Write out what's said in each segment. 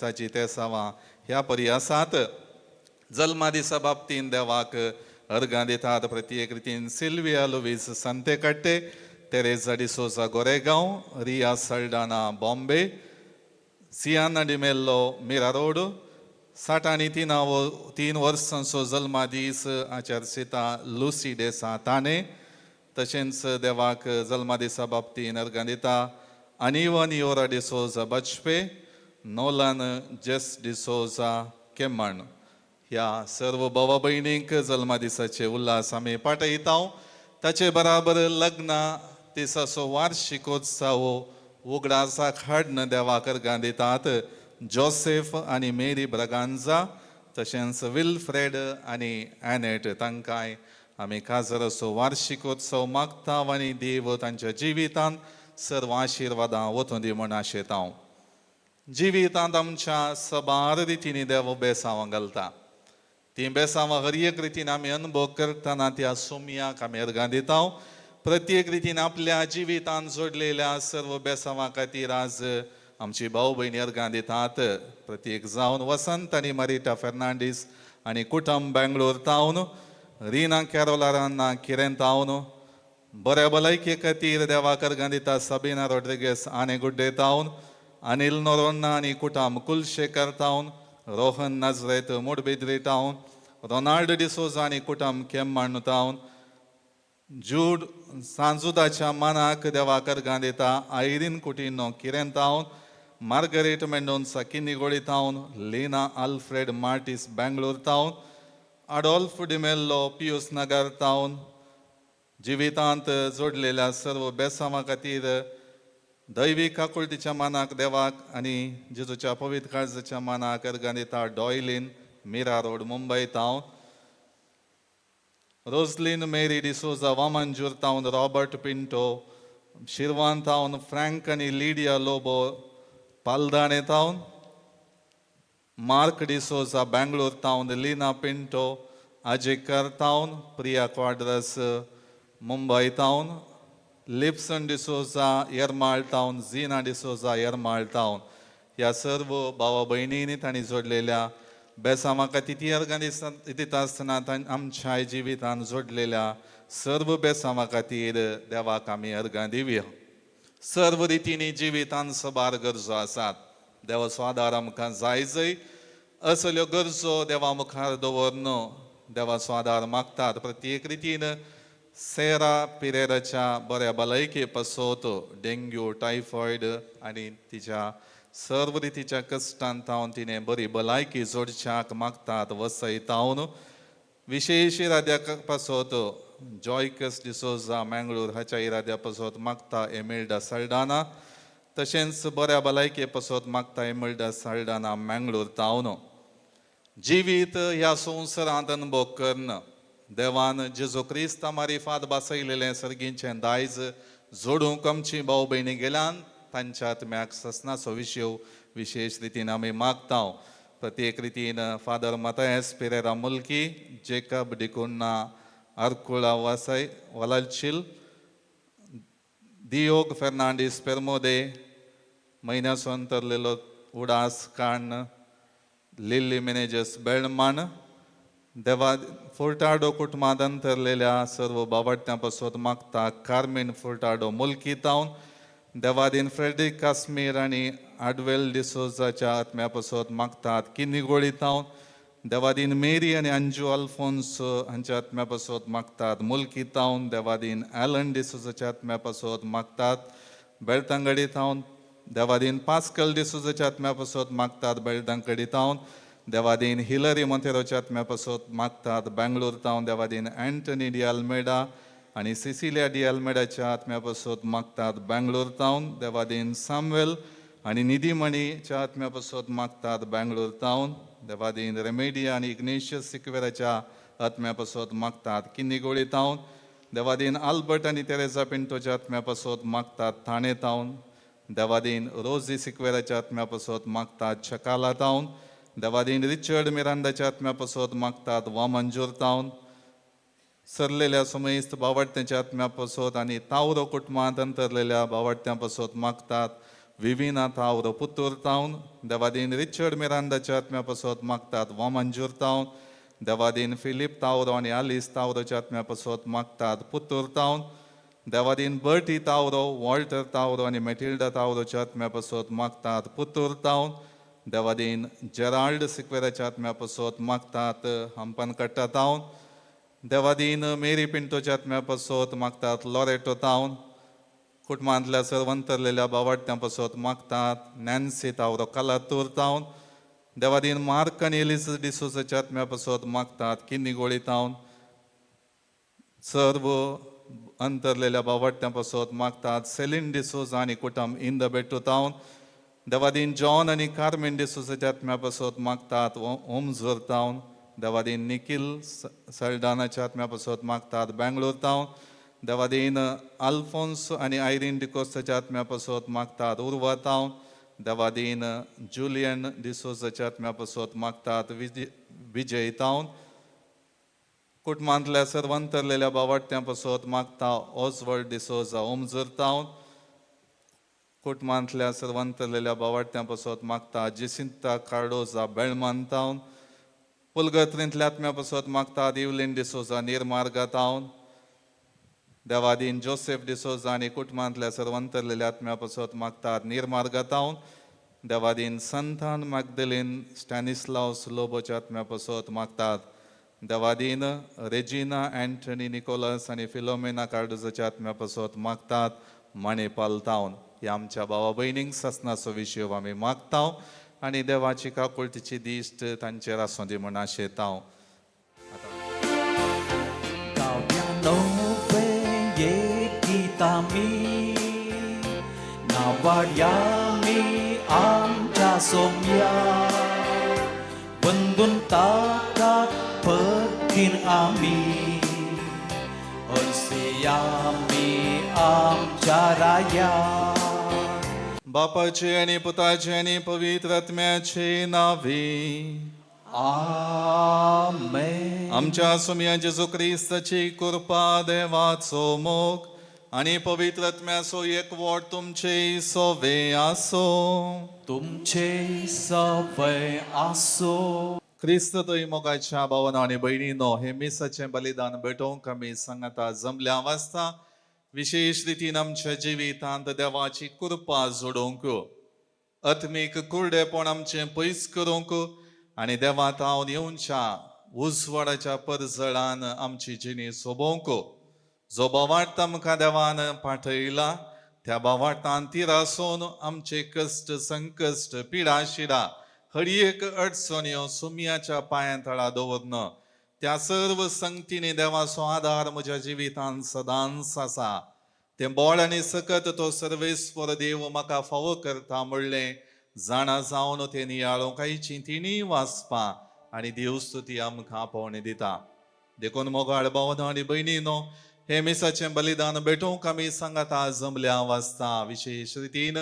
दिसाची तेसावां ह्या परी आसात. जल्मा दिसा बाबतीन देवाक अर्गां दितात प्रत्येक रितीन सिल्विया लुवीस सांतेकाट्टे, तेरेजा डिसोजा गोरेगांव, रिया सल्डाना बॉम्बे, सियाना डिमेल्लो मिरा रोड. 60 आनी 3 वर्सांचो जल्मा दीस आचारसिता लुसी डेसा ताणे. तशेंच देवाक जल्मा दिसा बाबतीन अर्गां दिता अनिवन योरा डिसोजा बजपे, नोलन जेस डिसोजा केमण. ह्या सर्व भावा भयणींक जल्मा दिसाचे उल्हास आमी पाठयता. ताचे बराबर लग्न दिसाचो वार्षिकोत्सव उगडासाक हाडून देवाक अर्गां दितात जोसेफ आनी मेरी ब्रगांजा, तशेंच विल्फ्रेड आनी एनेट. तांकांय आमी काजराचो वार्षिकोत्सव मागता आनी देव तांच्या जिवितांत सर्व आशिर्वादां वतूं दी म्हूण आशेता. जिवितांत आमच्या सबार रितींनी देव बेसांवां घालता. तीं बेसांवां हर एक रितीन आमी अनुभव करतना त्या सोमयाक आमी अर्गां दिता. प्रत्येक रितीन आपल्या जिवितांत जोडलेल्या सर्व बेसांवां खातीर आज आमची भाव भयणी अर्गां दितात. प्रत्येक जावन वसंत आनी मारिटा फेर्नांडीस आनी कुटुंब बेंगलोर तावन, रिना कॅरोलाराना किरें तावन. बऱ्या भलायके खातीर देवाक अर्गां दिता सबिना रोड्रिगेस आने गुड्डे तावन, अनिल नोरोन्ना आनी कुटुंब कुलशेखर तावन, रोहन नजरेत मुडबिद्री टावन, रोनाल्ड डिसोजा आनी कुटुंब केम्माण तावन. जूड सांजुदाच्या मानाक देवाक अर्गां दिता आयरीन कुटिनो किरें तावन, Margaret Mendonsa किन्नीगोळी तावन, Leena Alfred Martis Bangalore तावन, Adolf D'Mello पियूस नगर तावन. जिवितांत जोडलेल्या सर्व बेसांवां खातीर दैवी काकुळटीच्या मानाक देवाक आनी जेजूच्या पवित्र काळजाच्या मानाक अर्गां दिता डॉयलीन मिरा रोड मुंबय तावन, रोजलीन मेरी डिसोजा वामनजूर तावन, रॉबर्ट पिंटो शिरवान तावन, फ्रँक आनी लिडिया लोबो पालदाणे तावन, मार्क डिसोजा बेंगलोर तावन, लिना पिंटो आजेकर तावन, प्रिया क्वाड्रस मुंबय तावन, लिप्सन डिसोजा येरमाळ तावन, झिना डिसोजा येरमाळ तावन. ह्या सर्व भावा भयणींनी तांणी जोडलेल्या बेसांवां खातीर ती अर्गां दिता आसतना आमच्या जिवितान जोडलेल्या सर्व बेसांवां खातीर देवाक आमी अर्गां दिवया. सर्व रितींनी जिवितान सबार गरजो आसात. देवाचो आदार आमकां जाय जय असल्यो गरजो देवा मुखार दवरन देवाचो आदार मागतात. प्रत्येक रितीन सेरा पिरेराच्या बऱ्या भलायके पासत, डेंग्यू, टायफॉयड आनी तिच्या सर्व रितीच्या कश्टान तावन तिणें बरी भलायकी जोडच्याक मागतात वसयतावन. विशेश इराद्या पासत जॉयकस डिसोजा मँगलोर हाच्या इराद्या पासत मागता एमिल्डा सल्डाना. तशेंच बऱ्या भलायके पासत मागता एमिल्डा सल्डाना मँगलोर तावन. जिवीत ह्या संवसारांत अनुभव कर्ण देवान जेजू क्रिस्ता मारिफात बासयलेलें सर्गींचें दायज जोडूंक आमची भाव भयणी गेल्यान तांच्या आत्म्याक ससनाचो विशय विशेश रितीन आमी मागता. प्रत्येक रितीन फादर मतायस पिरेरा मुल्की, जेकब डिकुन्ना आरकुळा वासाय वलालशील, दियोग फेर्नांडीस पेरमोदे, म्हयन्याचो अंतरलेलो उडास काण्ण लिल्ली मिनेजस बेळमान. देवा फुर्टाडो कुटुंबांत अंतरलेल्या सर्व बावडत्यां पासत मागता कार्मीन फुर्टाडो मुल्की तावन. देवादीन फ्रेडरीक काश्मीर आनी आडवेल डिसोजाच्या आत्म्या पासत मागतात किन्नीगोळी तावन. देवादीन मेरी आनी अंजू अल्फोन्स हांच्या आत्म्या पासत मागतात मुल्की तावन. देवादीन एलन डिसोजाच्या आत्म्या पासत मागतात बेळतांगडी तावन. देवादीन पास्कल डिसोजाच्या आत्म्या पासत मागतात बेळतांगडी तावन. देवादीन हिलरी मोंतेरोच्या आत्म्या पासत मागतात बेंगलोर तावन. देवादीन अँटनी डी अल्मेडा आनी सिसिलिया डी अल्मेडाच्या आत्म्या पासत मागतात बेंगलोर तावन. देवादीन सामुएल आनी निधीमणीच्या आत्म्या पासत मागतात बेंगलोर तावन. देवादीन रेमेडिया आनी इग्नेशियस सिक्वेराच्या आत्म्या पासत मागतात किन्नीगोळी तावन. देवादीन आल्बर्ट आनी तेरेजा पिंटोच्या आत्म्या पासत मागतात थाणे तावन. देवादीन रोजी सिक्वेराच्या आत्म्या पासत मागतात छकाला तावन. देवादीन रिचर्ड मिरांदाच्या आत्म्या पासत मागतात वामंजूर तावन. सरलेल्या सुमेस्त बावडत्यांच्या आत्म्या पासत आनी तावरो कुटुंबांत अंतरलेल्या बावडत्यां पासत मागतात. विविना तावरो पुतूर तावन देवादीन रिचर्ड मिरांदाच्या आत्म्या पासत मागतात वामंजूर तावन देवादीन फिलीप तावरो आनी आलिस तावरोच्या आत्म्या पासत मागतात पुतूर तावन देवादीन बर्टी तावरो वॉल्टर तावरो आनी मेटिल्डा तावरोच्या आत्म्या पासत मागतात पुतूर तावन देवादीन जेराल्ड सिक्वेराच्या आत्म्या पासत मागतात हंपनकट्टा तावन देवादीन मेरी पिंटोच्या आत्म्या पासत मागतात लॉरेटो तावन कुटुंबांतल्या सर्व अंतरलेल्या बावाडत्यां पासत मागतात नॅन्सी तावरो कालातूर तावन देवादीन मार्क आनी एलिस डिसोजाच्या आत्म्या पासत मागतात किन्नीगोळी तावन सर्व अंतरलेल्या बावडत्यां पासत मागतात सेलीन डिसोजा आनी कुटुंब इंद बेट्टू तावन देवादीन जॉन आनी कार्मेन डिसोजाच्या आत्म्या पासत मागतात ओमझोर तावन देवादीन निखील सल्डानाच्या आत्म्या पासत मागतात बेंगलोर तावन देवादीन आल्फोन्स आनी आयरीन डिकोस्ताच्या आत्म्या पासत मागतात उर्वा तावन देवादीन जुलियन डिसोजाच्या आत्म्या पासत मागतात विजय तावन कुटुंबांतल्या सर्व अंतरलेल्या बावडत्यां पासत मागता ओजवर्ड डिसोजा ओमजर तावन कुटुंबांतल्या सर्व अंतरलेल्या बावडत्यां पासत मागता जिसिंता कार्डोजा बेळमान तावन पुलगत्रींतल्या आत्म्या पासत मागता इवलीन डिसोजा निर्मार्गा तावन देवादीन जोसेफ डिसोजा आनी कुटुंबांतल्या सर्व अंतरलेल्या आत्म्या पासत मागतात निर्मार्गा तावन देवादीन संतान मागदलीन स्टॅनिस्लावस लोबोच्या आत्म्या पासत मागतात देवादीन रेजिना अँटनी निकोलस आनी फिलोमेना कार्डोजाच्या आत्म्या पासत मागतात मणिपाल तावन. ह्या आमच्या भावा भयणींक सासनाचो विशय आमी मागता आनी देवाची काकुळटीची दिश्ट तांचेर आसूं दी म्हूण आशेता. नावाड्यामी आमच्या सोम्या बंदून ताका भक्तीन आमी हरसेयामी आमच्या राया. बापाचे आनी पुताचे आनी पवित्र आत्म्याचे नावे आमेन. आमच्या सोम्या जेजू क्रिस्ताची कृपा देवाचो मोग आनी पवित्र आत्म्याचो एकवट तुमचे सोवे आसो. तुमचे सवय आसो. क्रिस्त तुय मोगाच्या भावना आनी भयणीनो हे मिसाचें बलिदान भेटोवंक आमी सांगाता जमल्या वाचता विशेश रितीन आमच्या जिवितांत देवाची कृपा जोडोवंक आत्मीक कुरडेपण आमचें पयस करूंक आनी देवा तावन येवच्या उजवाडाच्या परजळान आमची जिणी सोबोवंक जो बावार्थ आमकां देवान पाठयला त्या बावार्थान तिरासून आमचे कश्ट संकश्ट पिडा शिडा हर एक अडचण्यो सुमयाच्या पांयां तळा दवरन त्या सर्व संगतीने देवाचो आदार म्हज्या जिवितान सदांच आसा. तें बोळ आनी सकत तो सर्वेस्वर देव म्हाका फावो करता म्हणलें जाणा जावन तें नियाळूंक आयची तिणीय वाचपा आनी देवस्तुती आमकां पावणी दिता. देखून मोगाळ भावना आनी भयणीनो हे मिसाचें बलिदान भेटोवंक आमी सांगाता जमल्या वाचता विशेश रितीन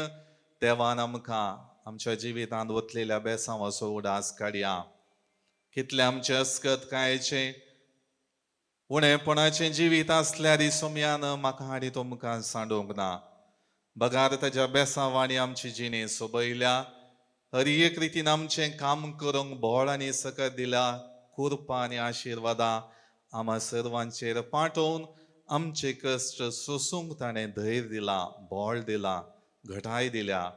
देवान आमकां आमच्या जिवितांत वतलेल्या बेसांवाचो उडास काडया. कितलें आमचें अस्कत कायचें उणेपणाचें जिवीत आसल्यार सोम्यान म्हाका आनी तुमकां सांडूंक ना. बगार ताज्या बेसांवांनी आमची जिणी सोबयल्या हर एक रितीन आमचें काम करूंक बोळ आनी सकत दिल्या कृपा आनी आशिर्वादां आमा सर्वांचेर पाठोवन आमचे कश्ट सोसूंक ताणें धैर्य दिलां बोळ दिलां घटाय दिल्या.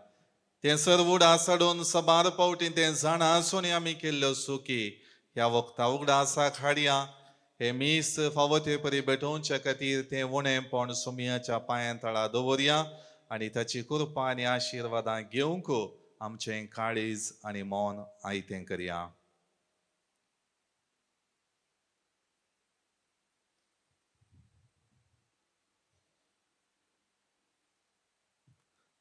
तें सर्व उडास हाडून सबार पावटी तें जाणा आसून आमी केल्ल्यो सुकी ह्या वखदा उगडासाक हाडया. हे मीस फावो ते परी भेटोवचे खातीर तें उणेपण सुमयाच्या पांयां तळा दवरया आनी ताची कृपा आनी आशिर्वादां घेवंक आमचें काळीज आनी मन आयतें करया.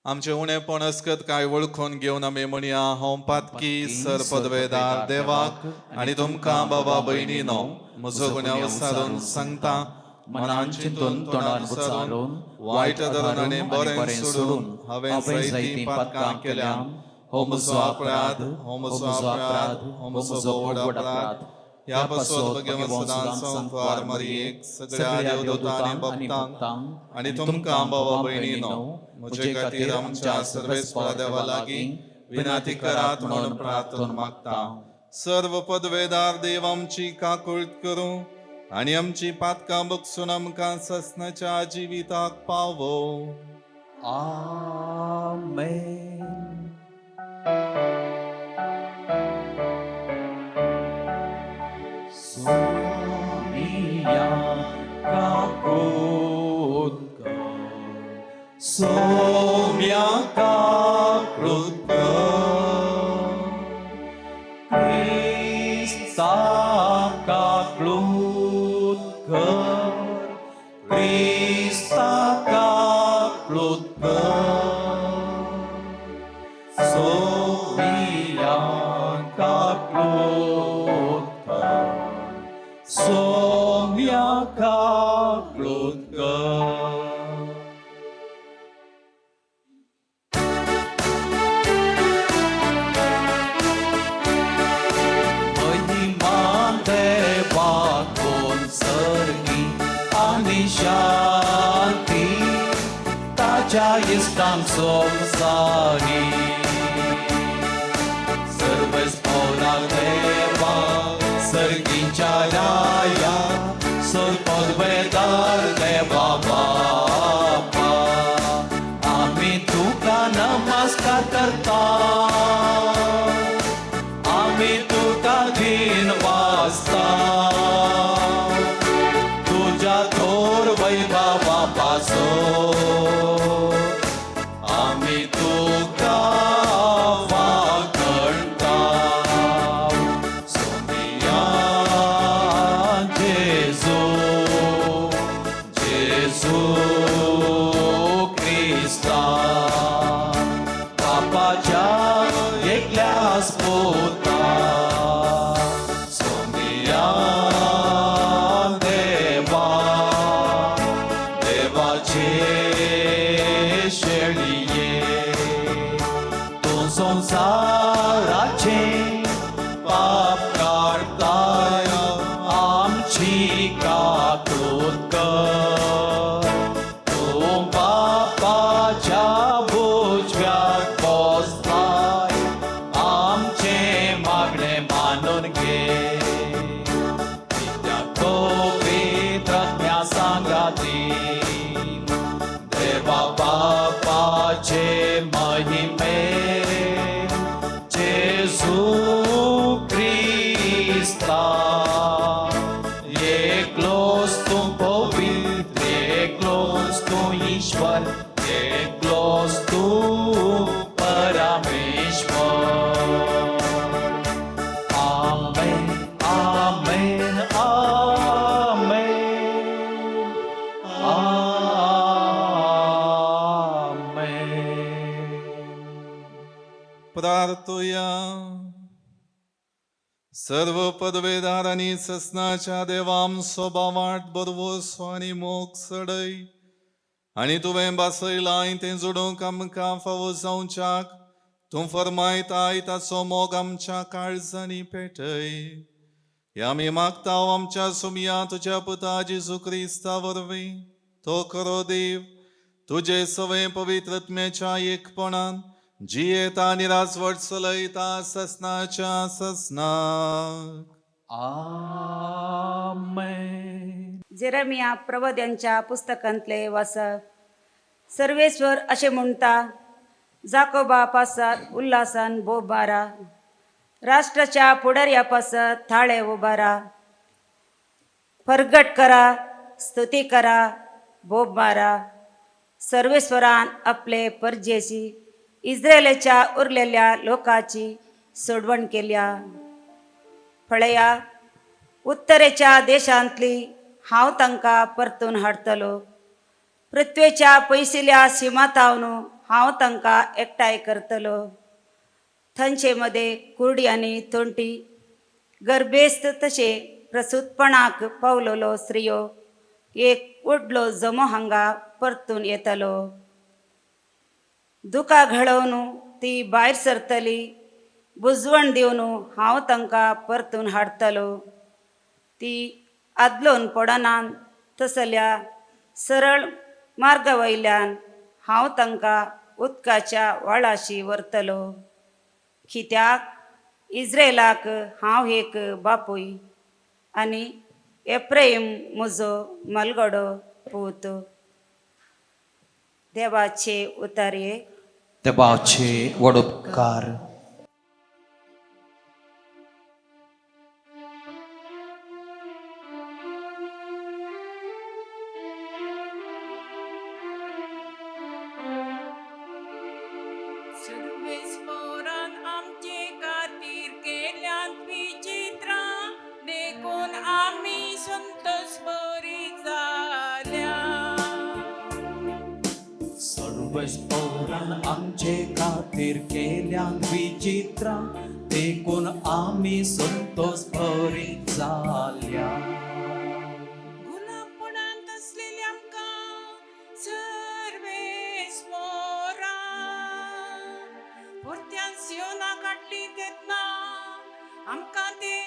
आमचें उणेपण अस्कत कांय वळखून घेवन आमी म्हणया हांव पातकी सर पदवेदार देवाक आनी तुमकां बाबा भयणीनो म्हजो गुन्यांव सारून सांगता मनान चिंतून तोंडान उच्चारून वायट धरून आनी बरें सोडून हांवें जायतीं पातकां केल्या. हो म्हजो अपराध, हो म्हजो अपराध, हो म्हजो व्हड अपराध. ह्या पासत भगवंत सदां संवार मारयेक सगळ्या देवदूतां आनी भक्तांक आनी तुमकां भावा भयणीनो म्हजे खातीर आमच्या सर्वेस्परा देवा लागीं विनंती करात म्हणून प्रार्थना मागता. सर्व पदवेदार देव आमची काकूळत करूं आनी आमची पातकां बगसून आमकां ससनाच्या जिविताक पावो. आमेन. सोमिया काकूत कर, सोम्या काकूत कर, क्रिस्ता काकूत कर, क्रिस्ता काकूत कर, सोमिया काकूत कर, सोम्या काकूत कर. महिमा देवाकोन सर्गी आनी शांती ताच्या इश्टांक संवसारी. सर्वेस्पोरा देवा सर्गीच्या राया, सर्वपदवेदार देवा बापा, आमी तुका नमस्कार करता, आमी तुका धीन वाचता, तुज्या थोर वैभवा पासो आमी तुका वागणता. सोनिया जेजू, जेजू क्रिस्ता, बापाच्या एकल्याच पुता, सोनिया देवा, देवाचे शेळये, तूं संवसाराचे पाप काडताय, आमची काकूत कर. तूं बापाच्या उजव्याक बसताय, आमचें मागणें मानून घे. कित्याक पवित्र आत्म्या सांगाती देवा बापाचे महिमे जेजू क्रिस्ता, एकलोच तूं पवित्र, एकलोच तूं ईश्वर, एकलोच तूं परमेश्वर. आमेन, आमेन, आमेन, आमेन. प्रार्थुया. सर्व पदवेदार आनी ससनाच्या देवाम सोबावाट बरवोसो आनी मोग चडय आनी तुवें बासयलां तें जोडूंक आमकां फावो जावच्याक तूं फरमायताय ताचो मोग आमच्या काळजांनी पेटय. हे आमी मागता आमच्या सुमया तुज्या पुता जेजू क्रिस्ता वरवीं. तो खरो देव तुजे सवय पवित्र आत्म्याच्या एकपणान जियेता आनी राजवट चलयता ससनाच्या ससनाक. आमेन. जेरमिया प्रबोध्यांच्या पुस्तकांतले वाचप. सर्वेश्वर अशें म्हणटा, जाकोबा पासत उल्हासान बोब मारा, राष्ट्राच्या फुडाऱ्या पासत थाळे उबारा, परगट करा, स्तुती करा, बोब मारा. सर्वेश्वरान आपले परजेशी इस्रायलाच्या उरलेल्या लोकाची सोडवण केल्या. पळया, उत्तरेच्या देशांतली हांव तांकां परतून हाडटलो, पृथ्वेच्या पयसुल्या शिमातावन हांव तांकां एकठांय करतलो. थंयचे मदें कुर्डी आनी तोंटी, गर्भेस्त तशें प्रसूतपणाक पावलेलो स्त्रियो एक व्हडलो जमो हांगा परतून येतलो. दुकां घडोवन ती भायर सरतली, बुजवण दिवन हांव तांकां परतून हाडटलो. ती आदलोन पडनात तसल्या सरळ मार्गा वयल्यान हांव तांकां उदकाच्या व्हाळाशी व्हरतलो. कित्याक इज्रायलाक हांव एक बापूय आनी एफ्रेम म्हजो मलगडो पूत. देवाचे उतारये. देवाचे व्हड उपकार. सर्वेस्पोरान आमचे खातीर केल्यांत विचित्रां, देखून आमी संतोष बरी जाल्या. सर्वेस्पोरान आमचे खातीर केल्यान विचित्रां, देखून आमी संतोष बरी जाल्या. गुलामपणांत आसलेल्या आमकां सर्वेस्पोरान परत्यान सियोना काडली तेन्ना आमकां ते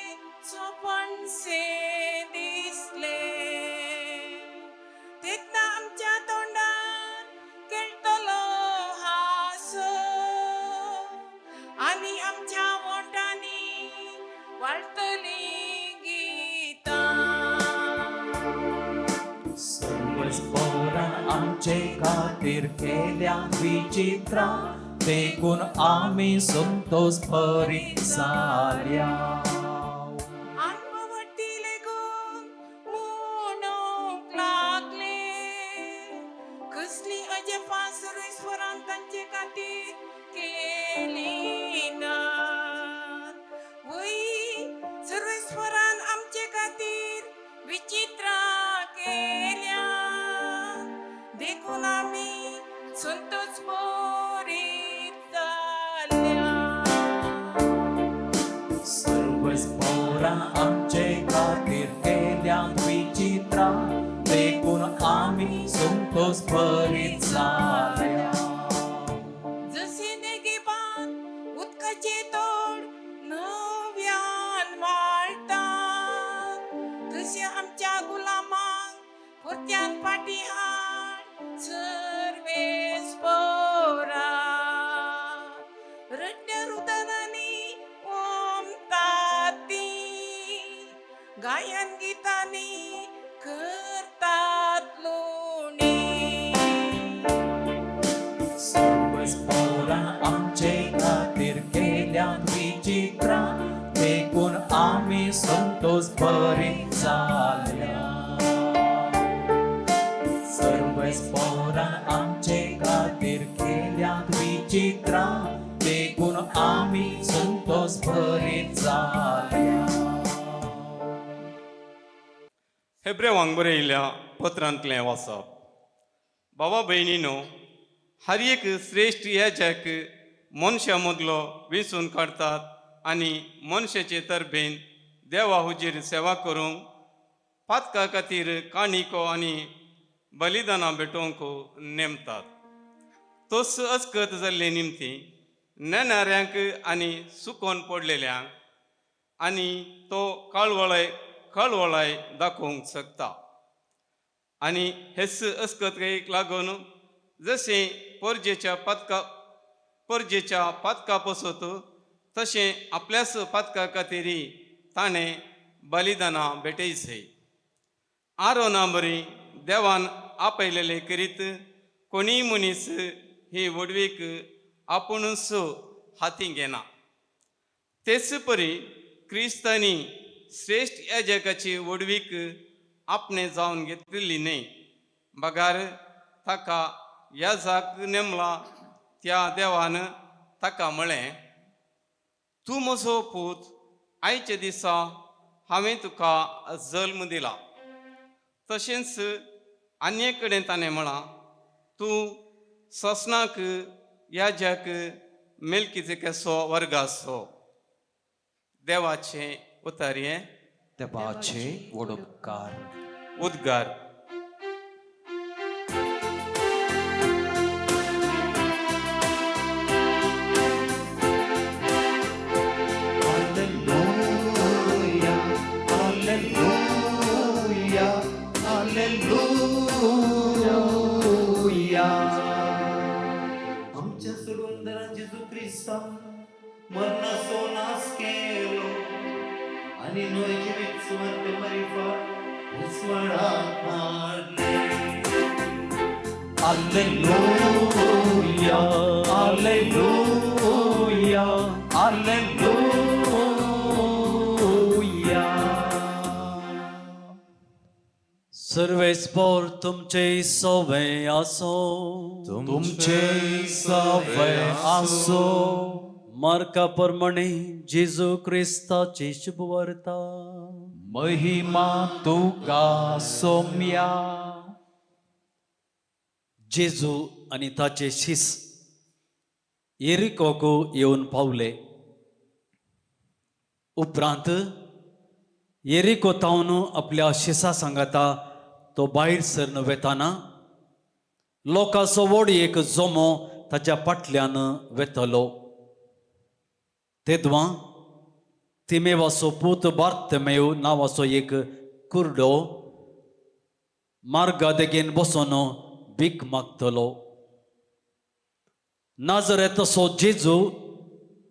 सोपणशे दिसले. तेन्ना आमच्या तोंडार खेळटलो हांसो आनी आमच्या वोंठांनी वाळटली गितां. सर्वेस्पोरान आमचे खातीर केल्यान विचित्रां, देखून आमी संतोष बरी जाल्या. आत्मवटी लेगून म्हणूंक लागले, कसली अजपां सर्वेस्वरान तांचे खातीर केली ना. वय, सर्वेस्वरान आमचे खातीर विचित्रां केल्या, देखून आमी संतोष बरी जाल्या. सर्वेस्पोरान आमचे खातीर केल्यान विचित्रां, देखून आमी संतोष बरी जाल्या. जसे नेगेबान उदकाचे तोड नव्यान वाळटा, तशें आमच्या गुलामांक परत्यान फाटीं हाड सर्वेस्पोरा. रडण्या रुदनांनी ओमतात तीं, गायन गितांनी करतात लोणी. सर्वेस्पोरान आमचे खातीर केल्यान विचित्रां, देखून आमी संतोष बरी जाल्या. सर्वेस्पोरान आमचे खातीर केल्यान विचित्रां, देखून आमी संतोष बरी जाल्या. हेब्रेवांक बरयल्ल्या पत्रांतलें वाचप. बाबा भयणीनो, हर एक श्रेश्ठ याजक मनशां मदलो वेंचून काडतात आनी मनशाचे तरबेन देवा हुजीर सेवा करूंक पातका खातीर काणिको आनी बलिदानां भेटोवंक नेमतात. तोच अस्कत जाल्ले निमती नेणाऱ्यांक आनी सुकोन पडलेल्यांक आनी तो काळवळाय कळवळाय दाखोवंक शकता. आनी हेच अस्कतकायेक लागून जशें परजेच्या पातका पसत तशें आपल्याच पातका खातीर ताणें बलिदानां भेटयचें. आरोना बरी देवान आपयलेले करीत कोणीय मनीस ही व्हडवीक आपुणूच हाती घेना. तेच परी क्रिस्तांनी श्रेश्ठ याजकाची व्हडवीक आपणे जावन घेतलेली न्हय, बगार ताका याजक नेमला त्या देवान ताका म्हळें, तूं म्हजो पूत, आयच्या दिसा हांवें तुका जल्म दिला. तशेंच आनी एक कडेन ताणें म्हळां, तूं ससनाक याजक मेलकीचो वर्गाचो. देवाचें उतारयें. देवाचे व्हड उपकार. उद्गार. Hallelujah, hallelujah. आनी न्हय जिवीत सुवार्ते मरिफात उजवाडाक हाडले. Alleluia, Alleluia, Alleluia. सर्वेस्पोर तुमचे सोवे आसो. तुमचे सवे आसो. मार्का प्रमाणे जेजू क्रिस्ताची शुभवार्ता. महिमा तुका सोम्या. जेजू आनी ताचे शिस येरिकोक येवन पावले. उपरांत येरिको तावन आपल्या शिसा सांगाता तो भायर सरन वेताना लोकांचो व्हड एक जमो ताच्या फाटल्यान वेतलो. तेदवां तिमेवाचो पूत बार्तमेव नांवाचो एक कुर्डो मार्गा देगेन बसोन भीक मागतलो. नाजरेतसो जेजू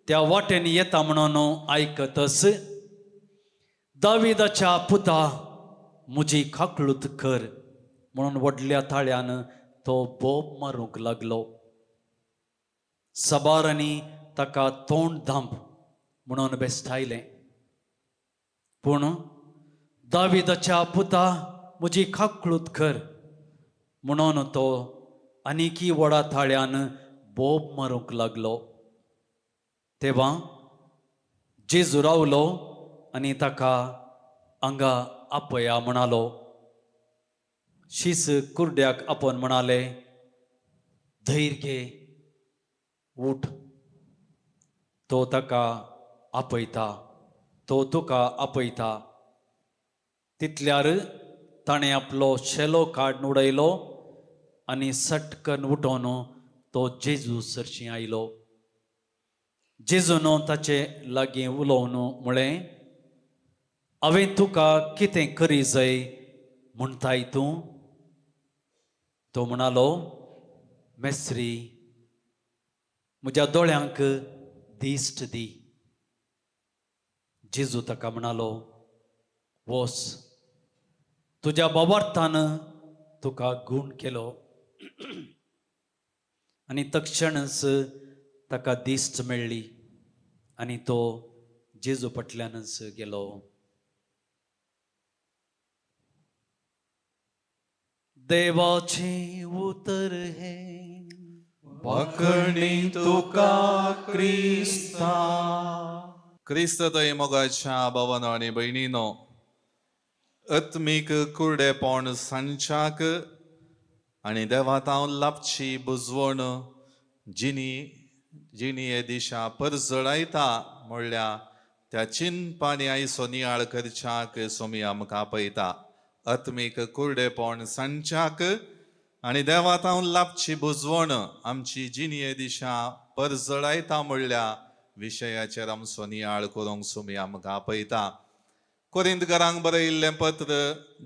त्या वाटेन येता म्हणून आयकतच, दाविदाच्या पुता, म्हजी काकळूत कर म्हणून व्हडल्या ताळ्यान तो बोब मारूंक लागलो. सबारांनी ताका तोंड धांप म्हणून बेस्टायलें, पूण दाविदाच्या पुता, म्हजी काकळूत कर म्हणून तो आनीकी व्हडा थाळ्यान बोब मारूंक लागलो. तेवा जेजू रावलो आनी ताका हांगा आपया म्हणालो. शीस कुर्ड्याक आपोवन म्हणाले, धैर्य घे, उठ, तो ताका आपयता, तो तुका आपयता. तितल्यार ताणें आपलो शेलो काडून उडयलो आनी सटकन उठोवन तो जेजू सरशीं आयलो. जेजून ताचे लागीं उलोवन म्हळें, हांवें तुका कितें करी जाय म्हणटाय तूं? तो म्हणालो, मेस्त्री, म्हज्या दोळ्यांक दिश्ट दी. जेजू ताका म्हणालो, वोस, तुज्या बाबार्थान तुका गूण केलो. आनी तक्षणच ताका दिश्ट मेळ्ळी आनी तो जेजू फाटल्यानच गेलो. देवाचें उतर हें. वाखणी तुका क्रिस्ता. क्रिस्त थंय मोगाच्या भावानो आनी भयणीनो, आत्मीक कुर्डेपण सांच्याक आनी देवा तावन लाभची बुजवण जिणी जिणी दिशा परजळायता म्हणल्या त्या चिंतपानी आयचो नियाळ करच्याक सोमी आमकां आपयता. आत्मीक कुर्डेपण सांच्याक आनी देवा तावन लाभची बुजवण आमची जिणये दिशा परजळायता म्हणल्या विशयाचेर आमचो नियाळ करूंक सोमी आमकां आपयता. कोरिंतकारांक बरयल्लें पत्र,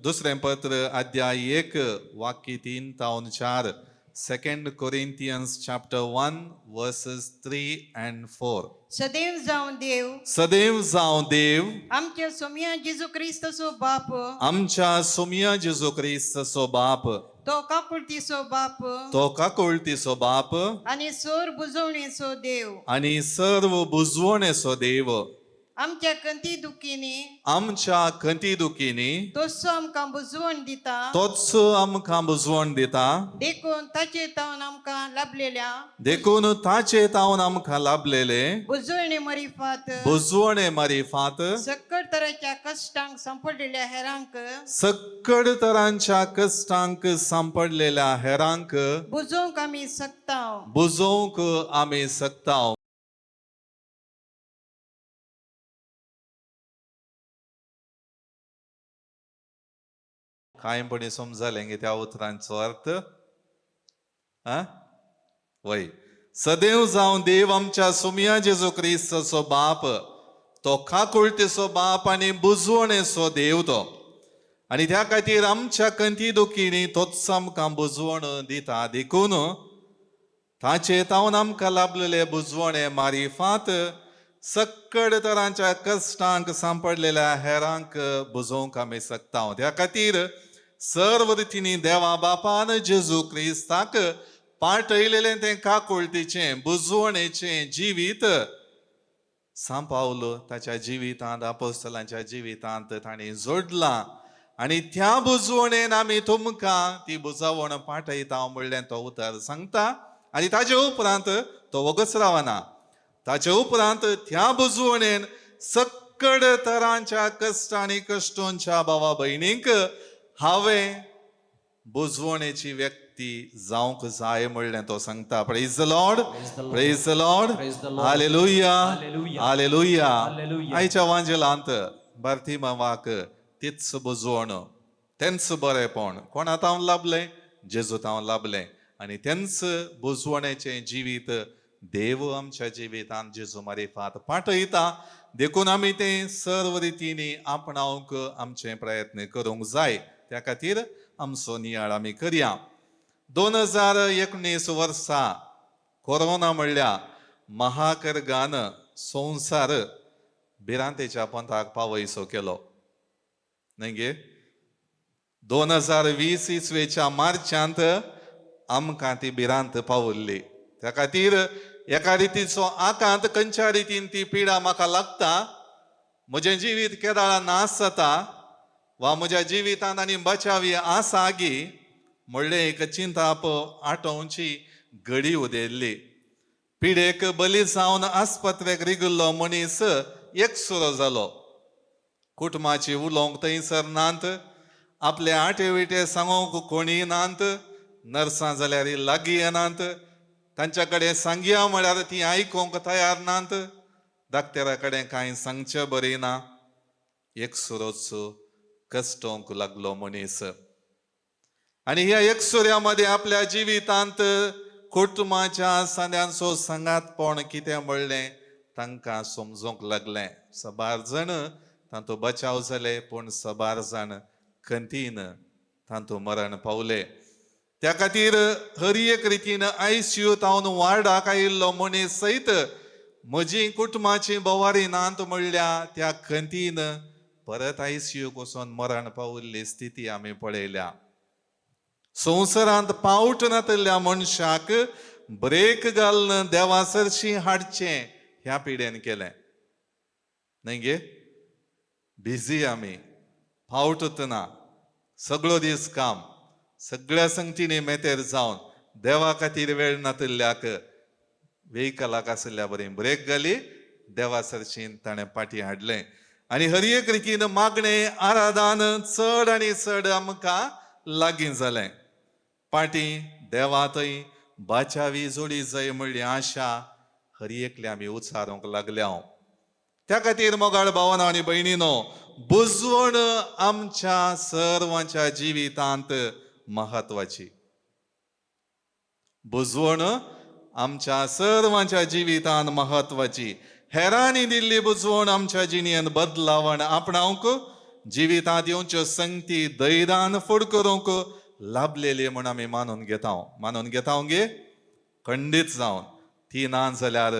दुसरें पत्र, अध्याय 1, वाक्य 3 तावन 4. Second Corinthians chapter 1 verses 3 and 4. सदैव जावं देव, सदैव जावं देव, आमच्या सोमया जेजू क्रिस्ताचो बाप, आमच्या सोमया जेजू क्रिस्ताचो बाप, तो काकुळतीचो बाप, तो काकुळतीचो बाप, आनी सोर बुजवणेचो देव, आनी सर्व बुजवणेचो देव, आमच्या कंती दुखींनी, आमच्या खंती दुखींनी, तोचो आमकां बुजवण दिता, तोच आमकां बुजवण दिता, देखून ताचे तावन आमकां लाभलेल्या देखून ताचे तावन आमकां लाभलेले बुजवणे मरिफात, बुजवणे मारिफात, सक्कड तराच्या कश्टांक सांपडलेल्या हेरांक सक्कड तरांच्या कश्टांक सांपडलेल्या हेरांक बुजोवंक आमी शकता. बुजोवंक आमी शकता. कांयपणी समजलें की त्या उतरांचो अर्थ आ वय. सदैव जावं देव, आमच्या सोमया जेजू क्रिस्ताचो बाप, तो काकुळतेचो बाप आनी बुजवणेचो देव तो, आनी त्या खातीर आमच्या कंती दुखींनी तोच आमकां बुजवण दिता. देखून ताचे तावन आमकां लाभलेले बुजवणे मारिफात सक्कड तरांच्या कश्टांक सांपडलेल्या हेरांक बुजोवंक आमी शकता. त्या खातीर सर्व रितींनी देवा बापान जेजू क्रिस्ताक पाठयलेलें तें काकुळटीचें बुजवणेचें जिवीत सांव पावलो ताच्या जिवितांत, आपोस्तलांच्या जिवितांत तांणी जोडलां आनी त्या बुजवणेन आमी तुमकां ती बुजवण पाठयता म्हणलें तो उतर सांगता. आनी ताजे उपरांत तो वगच रावना, ताचे उपरांत त्या बुजवणेन सक्कड तरांच्या कश्ट आनी कश्टोंच्या भावा भयणींक हांवें बुजवणेची व्यक्ती जावंक जाय म्हणलें तो सांगता. Praise the Lord, praise the Lord, hallelujah, hallelujah. आयच्या वांजेलांत बार्थिमावाक तीच बुजवण, तेंच बरेपण कोणा तावन लाभलें? जेजू तावन लाभलें. आनी तेंच बुजवणेचें जिवीत देव आमच्या जिवितांत जेजू मारिफात पाठयता. देखून आमी तें सर्व रितींनी आपणावंक आमचे प्रयत्न करूंक जाय. त्या खातीर आमचो नियाळ आमी करया. 2019 वर्सा कोरोना म्हणल्या महाकर्गान संवसार भिरांतेच्या पंथाक पावयसो केलो न्हय गे. 2020 इसवेच्या मार्चांत आमकां ती भिरांत पावल्ली. त्या खातीर एका रितीचो आकांत, खंयच्या रितीन ती पिडा म्हाका लागता, म्हजें जिवीत केदाळा नाश जाता वा म्हज्या जिवितांत आनी बचावी आसा गी म्हणलें एक चिंताप आटोवची घडी उदेल्ली. पिडेक बली जावन आस्पत्रेक रिगिल्लो मनीस एकसुरो जालो. कुटुंबाची उलोवंक थंयसर नात, आपले आटे विटे सांगूंक कोणीय नात, नर्सां जाल्यार लागीं येनात, तांच्या कडेन सांगया म्हळ्यार ती आयकूंक तयार नात, डाक्टरा कडेन कांय सांगचें बरी ना. एकसुरोच कश्टोंक लागलो मनीस. आनी ह्या एकसुऱ्या मदें आपल्या जिवितांत कुटुंबाच्या सांद्यांचो सांगातपण कितें म्हणलें तांकां समजूंक लागलें. सबार जाण तांतू बचाव जाले, पूण सबार जाण खंतीन तांतू मरण पावले. त्या खातीर हर एक रितीन आयसीयू तावन वार्डाक आयिल्लो मनीस सयत म्हजी कुटुंबाची बोवारी नात म्हणल्या त्या खंतीन परत आयसीयूक वचून मरण पाविल्ली स्थिती आमी पळयल्या. संवसारांत पावट नातिल्ल्या मनशाक ब्रेक घालून देवा सरशी हाडचें ह्या पिडेन केलें न्हय गे. बिजी आमी, पावटूच ना, सगळो दीस काम, सगळ्या संगतीनी मेतेर जावन देवा खातीर वेळ नातिल्ल्याक वेहिकलाक आशिल्ल्या बरी ब्रेक घाली, देवा सरशीन ताणें पाटी हाडलें. आनी हर एक रितीन मागणें आराधान चड आनी चड आमकां लागीं जालें. पाटी देवा थंय बाचावी जोडी जाय म्हणली आशा हर एकले आमी उचारूंक लागल्या. त्या खातीर मोगाळ भावना आनी भयणीनो, बुजवण आमच्या सर्वांच्या जिवितांत म्हत्वाची. बुजवण आमच्या सर्वांच्या जिवितांत म्हत्वाची. हेरांनी दिल्ली बुजवण आमच्या जिणेंत बदलावण आपणावंक, जिवितांत येवच्यो संगती धैर्यान फुड करूंक लाभलेली म्हूण आमी मानून घेता. मानून घेता गे खंडीत जावन ती ना जाल्यार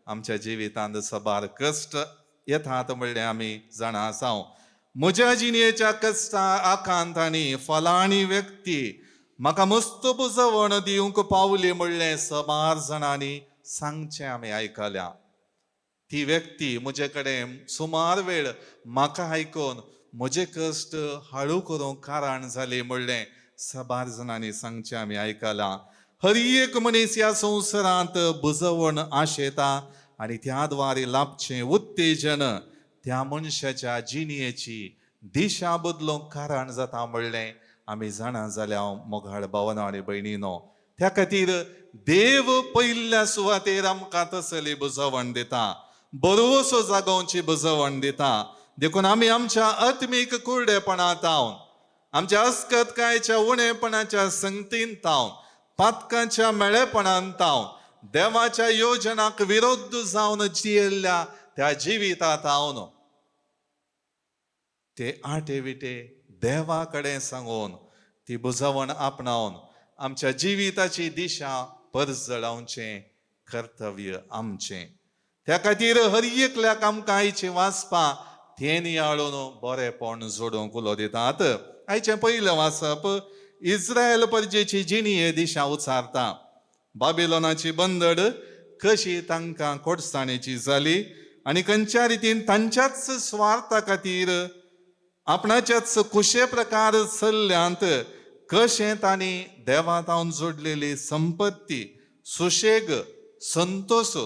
आमच्या जिवितांत सबार कश्ट येतात म्हणलें आमी जाणा आसा. म्हज्या जिणेच्या कश्टा आकांत आनी फलाणी व्यक्ती म्हाका मस्त बुजवण दिवंक पावली म्हणलें सबार जाणांनी सांगचें आमी आयकल्या. ती व्यक्ती म्हजे कडेन सुमार वेळ म्हाका आयकून म्हजे कश्ट हाळू करूंक कारण जाली म्हणलें सबार जाणांनी सांगचें आमी आयकलां. हर एक मनीस ह्या संवसारांत बुजवण आशेता आनी त्या द्वारे लाभचें उत्तेजन त्या मनशाच्या जिणेची दिशा बदलूंक कारण जाता म्हणलें आमी जाणा जाल्या मोगाळ भावना आनी भयणीनो. त्या खातीर देव पयल्या सुवातेर आमकां तसली बुजवण दिता, बरोसो जागोवची बुजवण दिता. देखून आमी आमच्या आत्मीक कुरडेपणांत तावन, आमच्या अस्कतकायेच्या उणेपणाच्या संगतीन तावन, पातकांच्या मेळेपणान तावन, देवाच्या योजनाक विरोध जावन जियेल्ल्या त्या जिविता तावन ते आटे विटे देवा कडेन सांगून ती बुजवण आपणावन आमच्या जिविताची दिशा परजळावचें कर्तव्य आमचें. त्या खातीर हर एकल्याक आमकां आयचें वाचपा तें नियाळून बरेपण जोडूंक उलो दितात. आयचें पयलें वाचप इस्रायल परजेची जिणी हे दिशा उचारता. बाबिलोनाची बंदड कशी तांकां कोडसाणेची जाली आनी खंयच्या रितीन तांच्याच स्वार्था खातीर आपणाच्याच कुशे प्रकार चल्ल्यांत कशें तांणी देवा तावन जोडलेली संपत्ती, सुशेग, संतोश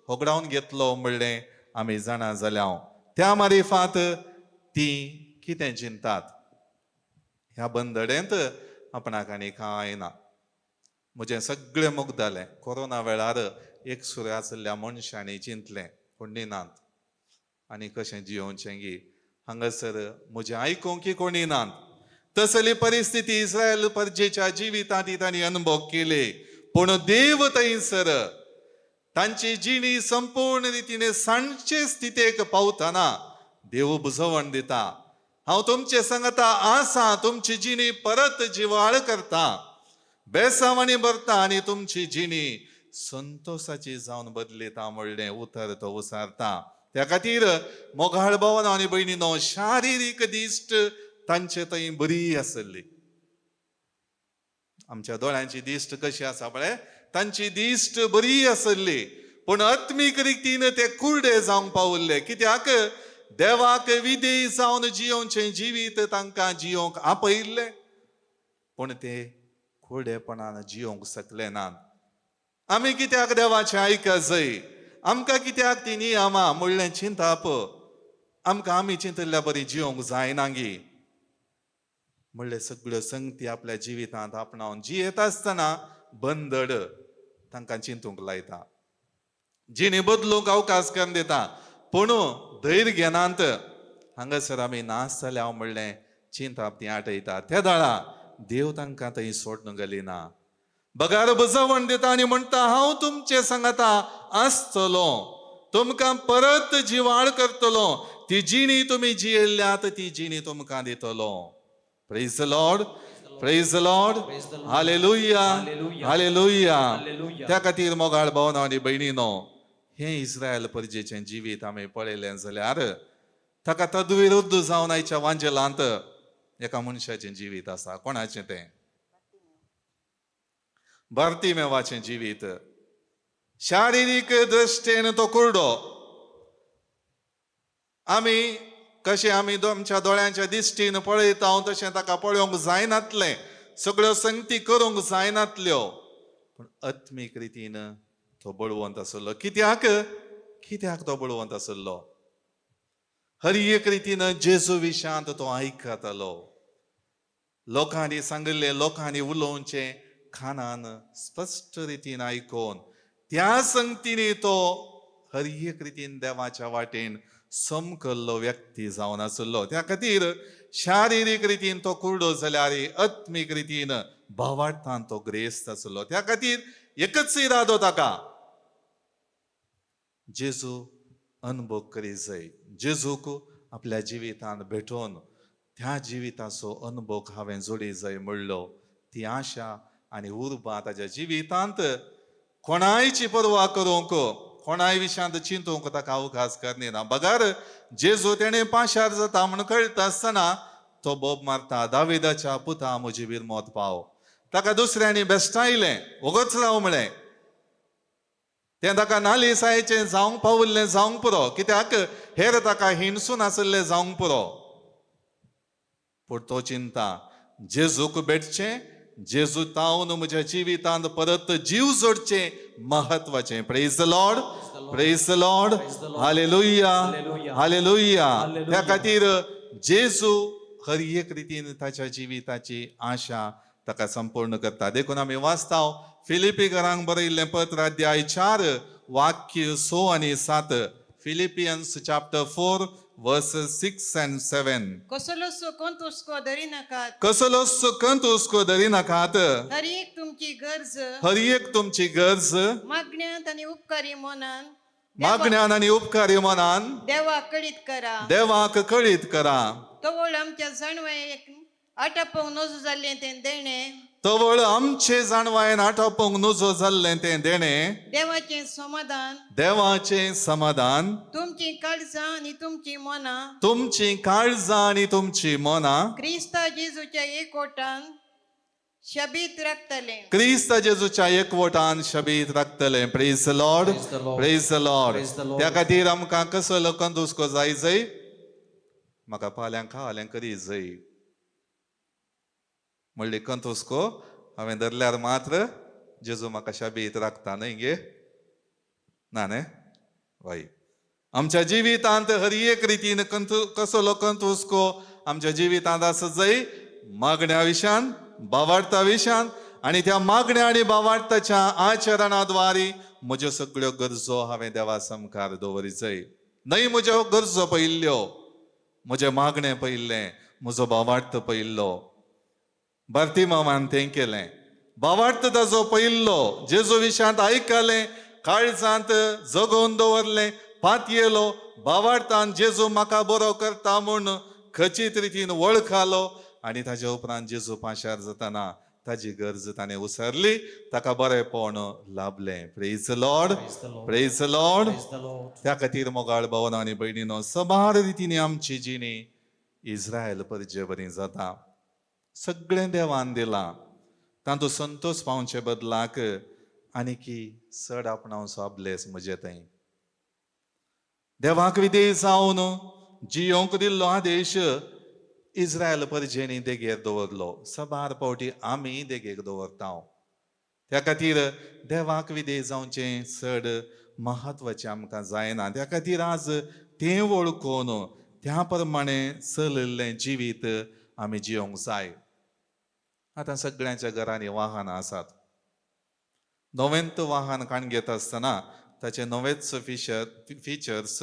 होगडावन घेतलो म्हणलें आमी जाणा जाल्या. त्या मारिफात ती कितें चिंतात ह्या बंदडेंत आपणाक आनी कांय ना. म्हजें सगळें मुग्दलें कोरोना वेळार एक सुऱ्या आशिल्ल्या मनशांनी चिंतलें कोणी नात आनी कशें जियोवचें गी, हांगासर म्हजें आयकूंक की कोणी नात. तसली परिस्थिती इस्रायल परजेच्या जिवितांत तांणी अनुभव केले. पूण देव थंयसर तांची जिणी संपूर्ण रितीने सांजचे स्थितेक पावतना देव बुजवण दिता, हांव तुमचे संगता आसा, तुमची जिणी परत जिवाळ करता, बेसावानी भरता आनी तुमची जिणी संतोसाची जावन बदलिता म्हणलें उतर तो उसारता. त्या खातीर मोगाळ भावानो आनी भयणीनो, शारिरीक दिश्ट तांचे थंय बरी आसली. आमच्या दोळ्यांची दिश्ट कशी आसा पळय, तांची दिश्ट बरी आसली, पूण आत्मीक रितीन ते कुर्डे जावंक पावल्ले. कित्याक देवाक विधेय जावन जियोवचें जिवीत तांकां जियोवंक आपयिल्लें, पूण ते कुर्डेपणान जियोवंक शकले नात. आमी कित्याक देवाचें आयक जाय, आमकां कित्याक ती नियमां म्हणलें चिंताप, आमकां आमी चिंतिल्ल्या बरी जियोवंक जायना गी म्हणले सगळ्यो संगती आपल्या जिवितांत आपणावन जियेता आसतना बंदड तांकां चिंतूंक लायता, जिणी बदलूंक अवकाश करून दिता, पूण धैर्य घेनात. हांगासर आमी नाश जाल्या हांव म्हणलें चिंताप ती आटयता. त्या दाळा देव तांकां थंय सोडून गेली ना, बगार बुजवण दिता आनी म्हणटा, हांव तुमचे सांगता आसतलो, तुमकां परत जिवाळ करतलो, ती जिणी तुमी जियेल्यात ती जिणी तुमकां दितलो. Praise the Lord, praise the Lord, hallelujah, hallelujah. त्या खातीर मोगाळ भावना आनी भयणीनो, हें इस्रायल परजेचें जिवीत आमी पळयलें जाल्यार ताका तद्विरुद्ध जावन आयच्या वांजेलांत एका मनशाचें जिवीत आसा. कोणाचें तें? बार्तिमेवाचें जिवीत. शारिरीक दृश्टेन तो कुर्डो. आमी कशें आमी आमच्या दोळ्यांच्या दिश्टीन पळयता तशें ताका पळोवंक जायनातलें, सगळ्यो संगती करूंक जायनातल्यो, पूण आत्मीक रितीन तो बळवंत आसलो. कित्याक? कित्याक तो बळवंत आसलो? हर एक रितीन जेजू विशांत तो आयकतालो. लोकांनी सांगिल्लें, लोकांनी उलोवचें खानान स्पश्ट रितीन आयकून त्या संगतीने तो हर एक रितीन देवाच्या वाटेन समकल्लो व्यक्ती जावन आसलो. त्या खातीर शारिरीक रितीन तो कुर्डो जाल्यार आत्मीक रितीन भावार्थान तो ग्रेस्त आसलो. त्या खातीर एकच इरादो ताका, जेजू अनुभव करी जाय, जेजूक आपल्या जिवितांत भेटोवन त्या जिविताचो अनुभव हांवें जोडी जाय म्हणलो. ती आशा आनी उर्बा ताज्या जिवितांत कोणायची पर्वा करूंक, कोणाय विशयांत चिंतूंक ताका अवकाश करना. बगर जेजू तेणें पाशार जाता म्हूण कळटा आसतना तो बोब मारता, दाविदाच्या पुता म्हजी बिरमोत पाव. ताका दुसऱ्यांनी बेस्टायलें, वोगोच राव म्हळें. तें ताका नालिसायेचें जावंक पाविल्लें जावंक पुरो, कित्याक हेर ताका हिणसून आशिल्लें जावंक पुरो. पूण तो चिंता जेजूक भेटचें, जेजू तावन म्हज्या जिवितांत परत जीव जोडचें म्हत्वाचें. Praise the Lord, praise the Lord, hallelujah, hallelujah. त्या खातीर जेजू हर एक रितीन ताच्या जिविताची आशा ताका संपूर्ण करता. देखून आमी वाचता फिलिपीकरांक बरयल्लें पत्र अध्याय 4 वाक्य 6 आनी 7, Philippians chapter 4 verses 6 and 7. कसलोच कंत हुस्को धरिनाकात, कसलोच कंत हुस्को धरिनाकात, हर एक तुमची गरज हर एक तुमची गरज मागण्यांत आनी उपकारी मनान मागण्यान आनी उपकारी मनान देवाक कळीत करा, देवाक कळीत करा. तवळ आमच्या जाणवायेक आटापोवंक नजो जाल्लें तें देणें तवळ आमचे जाणवायेन आटोवंक नुजो जाल्लें तें देणें, देवाचें समाधान देवाचें समाधान तुमचीं काळजां आनी तुमचीं मनां तुमचीं काळजां आनी तुमचीं मनां क्रिस्ता जेजूच्या एकवटान शबीत राखतलें. क्रिस्त जेजूच्या एकवटान शबीत राखतले. Praise Lord. Praise the Lord. Praise Lord. Praise the Lord. त्या खातीर आमकां कसो लोकांत जाय जय म्हाका फाल्यां खाल्यां करी जय म्हणली कंतुस्को हांवें धरल्यार मात्र जेजू म्हाका शाबीत राखता न्हय गे ना न्हय वाय. आमच्या जिवितांत हर एक रितीन कंतु कसलो कंतुस्को आमच्या जिवितांत आसत जाय, मागण्या विशयान, बावार्ता विशयान, आनी त्या मागण्या आनी बावार्ताच्या आचरणाद्वारे म्हज्यो सगळ्यो गरजो हांवें देवा सामकार दवरी जाय. न्हय म्हज्यो गरजो पयिल्ल्यो, म्हजें मागणें पयिल्लें, म्हजो बावार्थ पयिल्लो. भारती मामान तें केलें, बावार्थ ताजो पयिल्लो, जेजू विशयांत आयकलें, काळजांत जगोवन दवरलें, पातयेलो बावार्थान जेजू म्हाका बरो करता म्हूण खचीत रितीन वळखालो आनी ताज्या उपरांत जेजू पाशार जाताना ताजी गरज ताणें उसरली, ताका बरेपण लाभलें. Praise Lord. Praise the Lord. Praise Lord. Praise the Lord. त्या खातीर मोगाळ भावन आनी भयणीनो, सबार रितीनी आमची जिणी इस्रायल परजे बरी जाता. सगळें देवान दिलां, तातूंत संतोश पावचे बदलाक आनीकी चड आपणावचो अभ्यास म्हजे थंय देवाक विधेय जावन जियोंक दिल्लो आदेश इस्रायल परजेनी देगेर दवरलो. सबार फावटी आमी देगेक दवरता. त्या खातीर देवाक विधेय जावचें चड म्हत्वाचें आमकां जायना. त्या खातीर आज तें वळखून त्या प्रमाणे चलिल्लें जिवीत आमी जियोंक जाय. आतां सगळ्यांच्या घरांनी वाहनां आसात. नवेंत वाहन काण घेता आसतना ताचे नवेच फिचर्स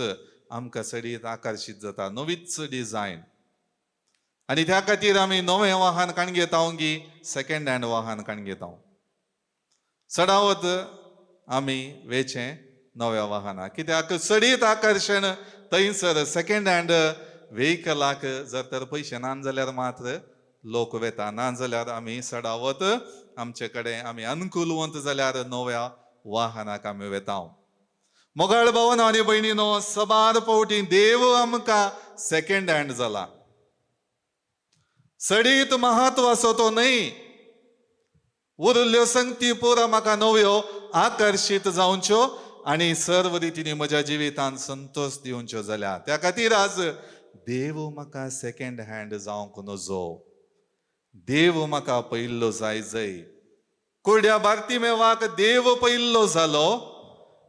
आमकां चडीत आकर्शीत जाता, नवीच डिजायन, आनी त्या खातीर आमी नवें वाहन काण घेता गी सेकेंड हँड वाहन काण घेता. चडावत आमी वेचें नव्या वाहनां, कित्याक चडीत आकर्शण थंयसर सेकेंड हँड व्हेकलाक जर तर पयशे ना जाल्यार मात्र लोक वेता, ना जाल्यार आमी चडावत आमचे कडेन आमी अनुकूलवंत जाल्यार नव्या वाहनाक आमी वेता. मोगाळ भावन आनी भयणीनो, सबार फावटी देव आमकां सेकेंड हँड जाला, सडीत महत्व आसो तो न्हय. उरिल्ल्यो संगती पुरा म्हाका नव्यो आकर्शीत जावच्यो आनी सर्व रितीनी म्हज्या जिवितांत संतोश दिवच्यो जाल्या. त्या खातीर आज देव म्हाका सेकेंड हँड जावंक नजो, देव म्हाका पयिल्लो जाय जय. कुर्ड्या बार्तिमेवाक देव पयिल्लो जालो,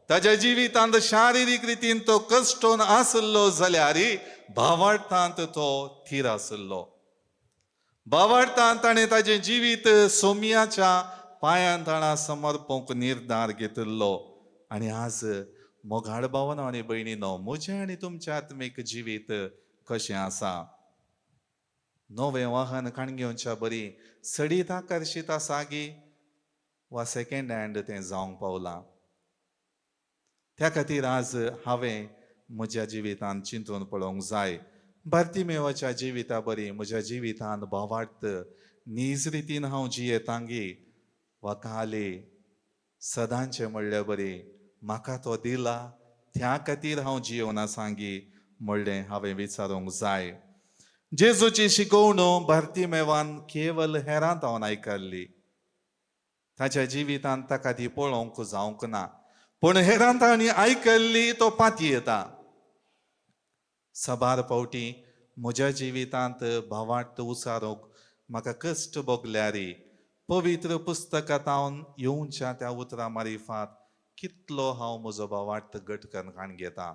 ताज्या जिवितांत शारिरीक रितीन तो कश्टोन आसलो जाल्यार भावार्थांत तो थीर आसलो. भावार्थान ताणें ताजें जिवीत सोम्याच्या पांयान ताणा समर्पूंक निर्धार घेतिल्लो. आनी आज मोगाळ भावना आनी भयणीनो, म्हजें आनी तुमचें आत्मीक जिवीत कशें आसा? नवें वाहन काण घेवच्या बरी सडीत आकर्शीत आसा गी वा सेकेंड हँड तें जावंक पावलां? त्या खातीर आज हांवें म्हज्या जिवितांत चिंतून पळोवंक जाय. बार्तिमेवाच्या जिविता बरी म्हज्या जिवितांत भावार्थ नीज रितीन हांव जियेतांगी वा काली सदांचें म्हणल्या बरी म्हाका तो दिला त्या खातीर हांव जियोना सांगी म्हणलें हांवें विचारूंक जाय. जेजूची शिकवण बार्तिमेवान केवल हेरांत हांव आयकल्ली, ताच्या जिवितांत ताका ती पळोवंक जावंक ना, पूण हेरांत आनी आयकल्ली तो पातयेता. सबार फावटी म्हज्या जिवितांत भावार्थ उसारूंक म्हाका कश्ट भोगल्यारी पवित्र पुस्तकांत येवच्या त्या उतरां मारिफात कितलो हांव म्हजो भावार्थ घट करून काण घेता.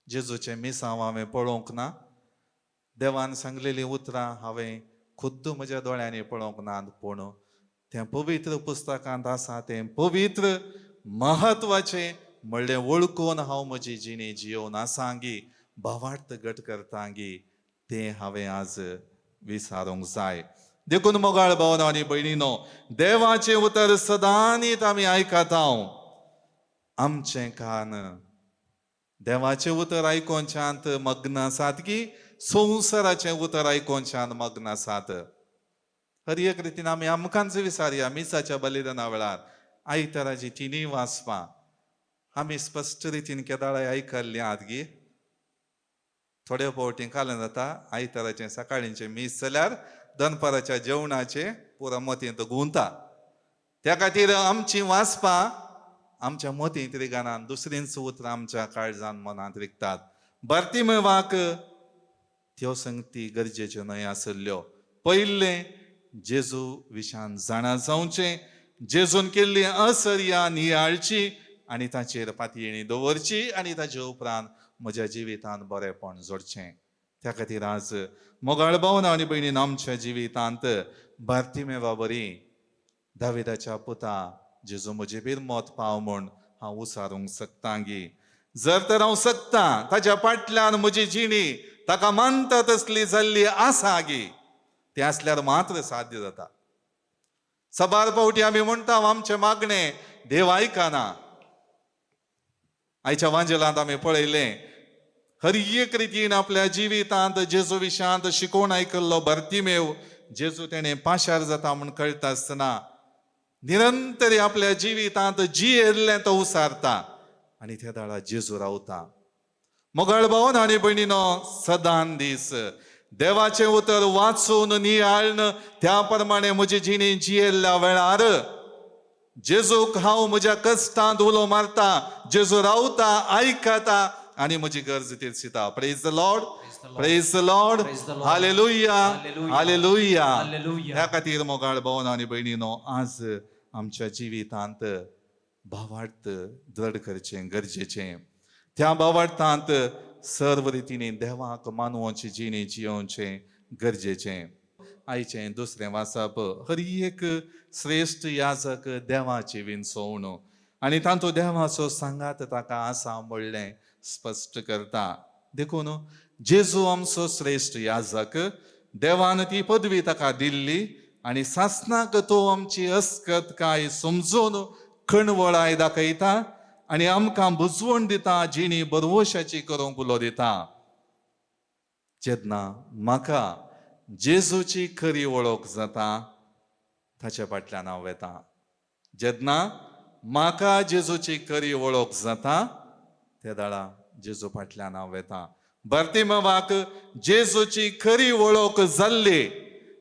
जेजूचें मिसांव हांवें पळोवंक ना, देवान सांगलेलीं उतरां हांवें खुद्द म्हज्या दोळ्यांनी पळोवंक ना, पूण तें पवित्र पुस्तकांत आसा तें पवित्र म्हत्वाचें म्हणलें वळखून हांव म्हजी जिणी जियोवन आसांगी भावार्थ घट करतांगी तें हांवें आज विचारूंक जाय. देखून मोगाळ भावना आनी भयणीनो, देवाचें उतर सदांनीत आमी आयकता. आमचें कान देवाचें उतर आयकोनच्यात मग्न आसात की संवसाराचें उतर आयकोनच्यात मग्न आसात? हर एक रितीन आमी आमकांच विसारया. मिसाच्या बलिदाना वेळार आयताराची तिनूय वाचपां आमी स्पश्ट रितीन केदाळाय आयकल्लीं आहात गी. थोडे फावटी काल्यान जाता आयताराचें सकाळींचें मीस जाल्यार दनपाराच्या जेवणाचें पुरा मतींत घुंवता. त्या खातीर आमचीं वाचपां आमच्या मतींत रिगानान, दुसरींच उतरां आमच्या काळजान मनांत रिगतात. बार्तिमेवाक त्यो संगती गरजेच्यो न्हय आसल्ल्यो. पयलें जेजू विशान जाणा जावचें, जेजून केल्ली असर्या नियाळची आनी ताचेर पातयेणी दवरची आनी ताचे उपरांत म्हज्या जिवितांत बरेपण जोडचें. त्या खातीर आज मोगाळ भावना आनी भयणीन आमच्या जिवितांत बार्तिमेवा बरी दाविदाच्या पुता जेजू म्हजे बिरमत पाव म्हूण हांव उसारूंक शकता गी. जर तर हांव शकता ताच्या फाटल्यान म्हजी जिणी ताका मानता तसली जाल्ली आसा गी, तें आसल्यार मात्र साध्य जाता. सबार फावटी आमी म्हणटा आमचें मागणें देव आयकना. आयच्या वांजेलांत आमी पळयलें हर एक रितीन आपल्या जिवितांत जेजू विशांत शिकोवन आयकल्लो बार्तिमेव जेजू तेणें पाशार जाता म्हूण कळटा आसतना निरंतर आपल्या जिवितांत जियेल्लें तो उसारता आनी त्या दाळा जेजू रावता. मोगाळ भावन आनी भयणीनो, सदान दीस देवाचें उतर वाचून नियाळन त्या प्रमाणे म्हजी जिणी जियेल्ल्या वेळार जेजूक हांव म्हज्या कश्टांत उलो मारता, जेजू रावता, आयकता आनी म्हजी गरज तिरसिता. Praise the Lord, praise the Lord, hallelujah, hallelujah. ह्या खातीर मोगाळ भावन आनी भयणीनो, आज आमच्या जिवितांत भावार्थ दृढ करचें गरजेचें. त्या भावार्थांत सर्व रितीनी देवाक मानवची जिणी जियोवचें गरजेचें. आयचें दुसरें वाचप हर एक श्रेश्ठ याजक देवाची विंचवण आनी तातूंत देवाचो सांगात ताका आसा म्हणलें स्पश्ट करता. देखून जेजू आमचो श्रेश्ठ याजक, देवान ती पदवी ताका दिल्ली आनी सासनाक तो आमची अस्कत काय समजून खणवळाय दाखयता आनी आमकां बुजवण दिता, जिणी बरवशाची करूंक उलो दिता. जेन्ना म्हाका जेजूची खरी वळख जाता ताच्या फाटल्यान हांव वेता. जेन्ना म्हाका जेजूची खरी वळख जाता त्या दाळा जेजू फाटल्यान हांव वेता. बार्तिमेवाक जेजूची खरी वळख जाल्ली,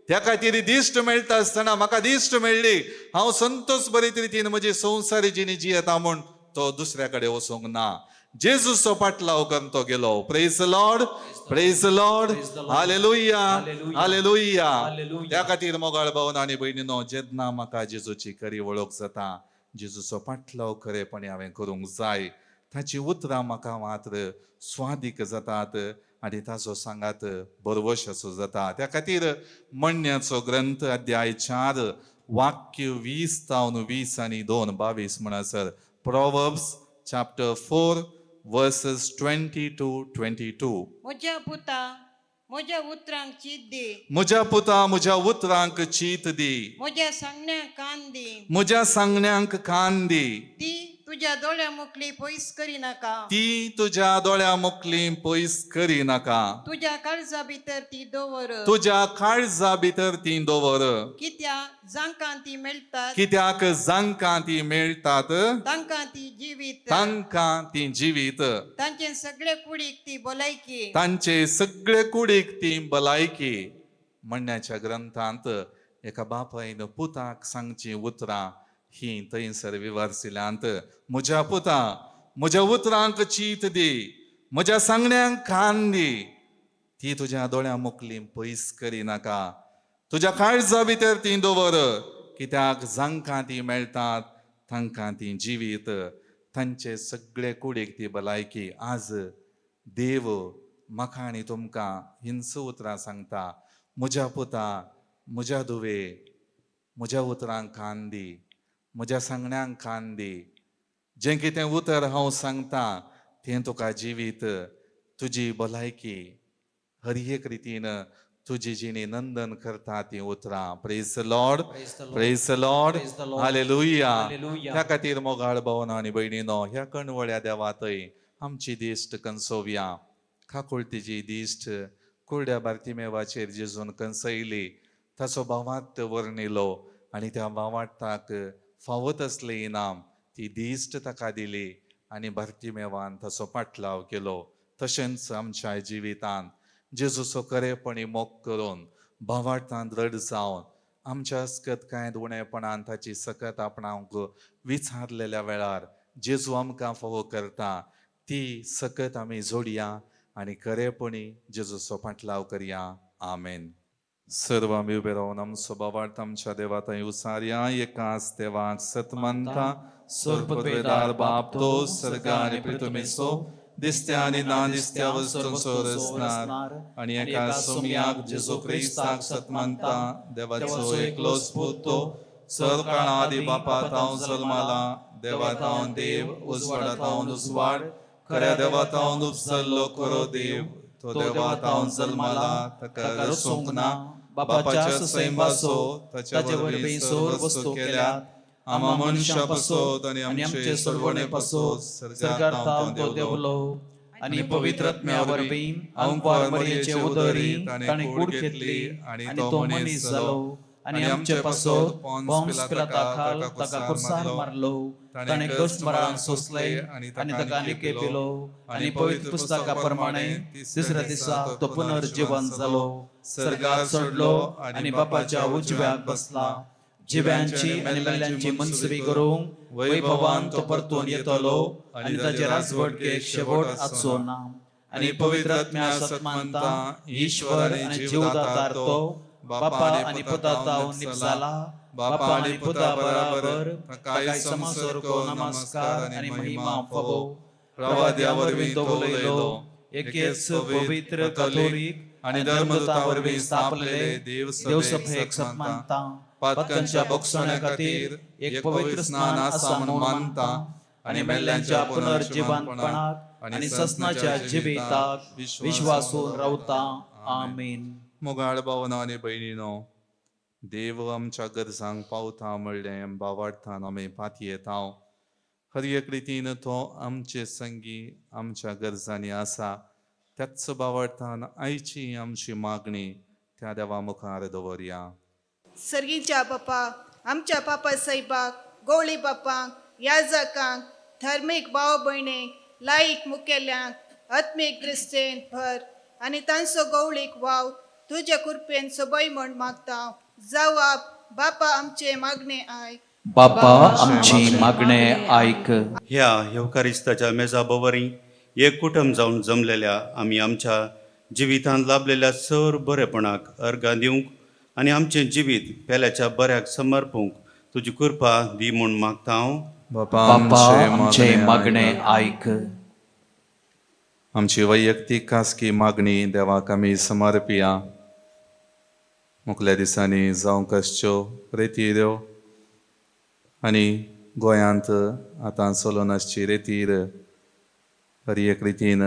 त्या खातीर दिश्ट मेळटा आसतना म्हाका दिश्ट मेळ्ळी, हांव संतोष बरीत रितीन म्हजी संवसारी जिणी जियेता म्हूण तो दुसऱ्या कडेन वचूंक ना. जेजूचो पाटलाव करून तो गेलो. Praise the Lord, praise the Lord, hallelujah, hallelujah. त्या खातीर मोगाळ भावन आनी भयणीनो, जेन्ना म्हाका जेजूची खरी वळख जाता, जेजूचो पाटलाव खरेपणी हांवें करूंक जाय. ताची उतरां म्हाका मात्र स्वादीक जातात आनी ताचो सांगात बरवशाचो जाता. त्या खातीर म्हणण्याचो ग्रंथ अध्याय 4 वाक्य 20 तावन 20 आनी 2 22 म्हणसर, Proverbs chapter 4 verses 20 to 22. म्हज्या पुता म्हज्या उतरांक चीत दी, म्हज्या पुता म्हज्या उतरांक चीत दी, म्हज्या सांगण्यांक कान दी, म्हज्या सांगण्यांक कान दी, ती तुज्या दोळ्या मुखली पयस करिनाका, ती तुज्या दोळ्या मुखली पयस करिनाका, तुज्या काळजा भितर ती दवर, तुज्या काळजा भितर ती दवर, कित्याक जांकां ती मेळटात, कित्याक जांकां ती मेळटात, तांकां ती जिवीत, तांकां ती जिवीत, तांचे सगळे कुडीक ती भलायकी, तांचे सगळे कुडीक ती भलायकी. म्हणण्याच्या ग्रंथांत एका बापायन पुताक सांगची उतरां ही थंयसर विवर्सिल्यांत. म्हज्या पुता म्हज्या उतरांक चीत दी, म्हज्या सांगण्यांक कान दी, ती तुज्या दोळ्यां मुखली पयस करिनाका, तुज्या काळजा भितर ती दवर, कित्याक जांकां ती मेळटात तांकां ती जिवीत, तांचे सगळे कुडीक ती भलायकी. आज देव म्हाका आनी तुमकां हिंस उतरां सांगता, म्हज्या पुता म्हज्या धुवे म्हज्या उतरांक कान दी, म्हज्या सांगण्यांक कान दी, जें कितें उतर हांव सांगता तें तुका जिवीत, तुजी भलायकी, हर एक रितीन तुजी जिणी नंदन करता ती उतरां. Praise the Lord, praise the Lord, hallelujah. ह्या खातीर मोगाळ भावन आनी भयणीनो, ह्या कणवळ्या देवातय आमची दिश्ट कनसोवया. काकुळतीची दिश्ट कुरड्या बार्तिमेवाचेर जेजून कनसयली. ताचो भावार्थ वर्णिलो आनी त्या भावार्थाक फावो तसलें इनाम ती दिश्ट ताका दिली आनी बार्तिमेवान ताचो पाटलाव केलो. तशेंच आमच्या जिवितांत जेजूचो खरेपणी मोग करून भावार्थान दृढ जावन आमच्या अस्कत कांय उणेपणान ताची सकत आपणाक विचारलेल्या वेळार जेजू आमकां फावो करता ती सकत आमी जोडया आनी खरेपणी जेजूचो पाटलाव करया. आमेन. सर्व आमी उबे रावन आमचो भावार्थ आमच्या देवा थंय उसारया. एकाच देवाक सत मानता, सर्वपदवेदार बाप तो सर्ग आनी पृथ्वीचो दिसत्या आनी ना दिसत्या वस्तूंचो रचणार आनी एका सोम्याक जेजू क्रिस्ताक सत मानता, देवाचो एकलोच पूत तो सर्व काळा आदी बापा तावन जल्माला, देवा तावन देव, उजवाडा तावन उजवाड, खऱ्या देवा तावन उपजल्लो खरो देव, तो देवा तावन जल्माला, ताका रचूंक ना, बापाच्या सैमाचो ताच्या वरवीं सर्व वस्तू केल्यात, आमा मनशा पासत आनी आमचे सोडवणे पासत सर्गार तावन तो देवलो आनी पवित्र आत्म्या वरवीं आंकवार मरियेचे उदरी ताणें कूड घेतली आनी तो मनीस जालो आनी आमचे पासत पोन्स पिलाता खाल ताका खुर्सार मारलो, ताणें कश्ट मरण सोंसलें आनी ताका निके पिलो आनी पवित्र पुस्तका प्रमाणे तिसऱ्या दिसा तो पुनर्जिवन जालो, सर्गार चडलो आनी बापाच्या उजव्याक बसला, जिव्यांची आनी मेल्ल्यांची मनसुबी करूंक वैभवान तो परतून येतलो आनी ताचे राजवटकेक शेवट आसचो ना. आनी पवित्र आत्म्या सत मानता, ईश्वर आनी जीवदातार तो बापा आनी पुता तावन निपजाला, बापा आनी पुता बराबर ताकाय समसरको नमस्कार आनी महिमा फावो. प्रवाद्या वरवीं तो उलयलो, एकेच पवित्र कथोलीक आनी धर्मदूता वरवीं स्थापलेले देवसभेक सत मानता, पातकांच्या बोगसण्या खातीर एक पवित्र स्नान आसा म्हणून मानता आनी मेल्ल्यांच्या पुनर्जिवनपणाक आनी ससनाच्या जिविताक विश्वासून रावता. आमेन. मोगाळ भावना आनी भयणीनो, देव आमच्या गरजांक पावता म्हणलें भावार्थान आमी पातयेता. हर एक रितीन तो आमचे संगी आमच्या गरजांनी आसा. त्याच भावार्थान आयची आमची मागणी त्या देवा मुखार दवरया. सर्गीच्या बापा, आमच्या पापा साहेबाक, गवळी बापांक, याजकांक, धार्मीक भाव भयणींक, लायक मुखेल्यांक आत्मीक दृश्टेन भर आनी तांचो गवळीक वाव तुज्या कृपेन सोबय म्हण मागता. जावाप बापा आमचे मागणे आयक. बापा आमची मागणे आयक. ह्या येवकारिस्ताच्या मेजा बवरी एक कुटुंब जावन जमलेल्या आमी आमच्या जिवितांत लाभलेल्या सर बरेपणाक अर्गां दिवंक आनी आमचें जिवीत पेल्याच्या बऱ्याक समर्पूंक तुजी कृपा दी म्हूण मागता हांव. बापा बापा आमचे मागणे आयक. आमची वैयक्तीक खासगी मागणी देवाक आमी समर्पिया. मुखल्या दिसांनी जावंक आसच्यो रेतीऱ्यो आनी गोंयांत आतां चलून आसची रेतीर हर एक रितीन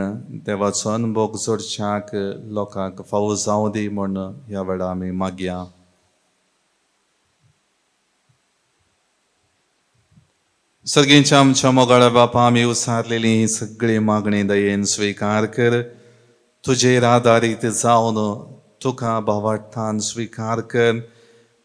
देवाचो अनभोग जोडच्याक लोकांक फावो जावं दी म्हूण ह्या वेळार आमी मागया. सर्गींच्या आमच्या मोगाळ्या बापा, आमी उसारलेली ही सगळी मागणी दयेन स्विकार कर. तुजेर आदारीत जावन तुका भावार्थान स्विकार कर.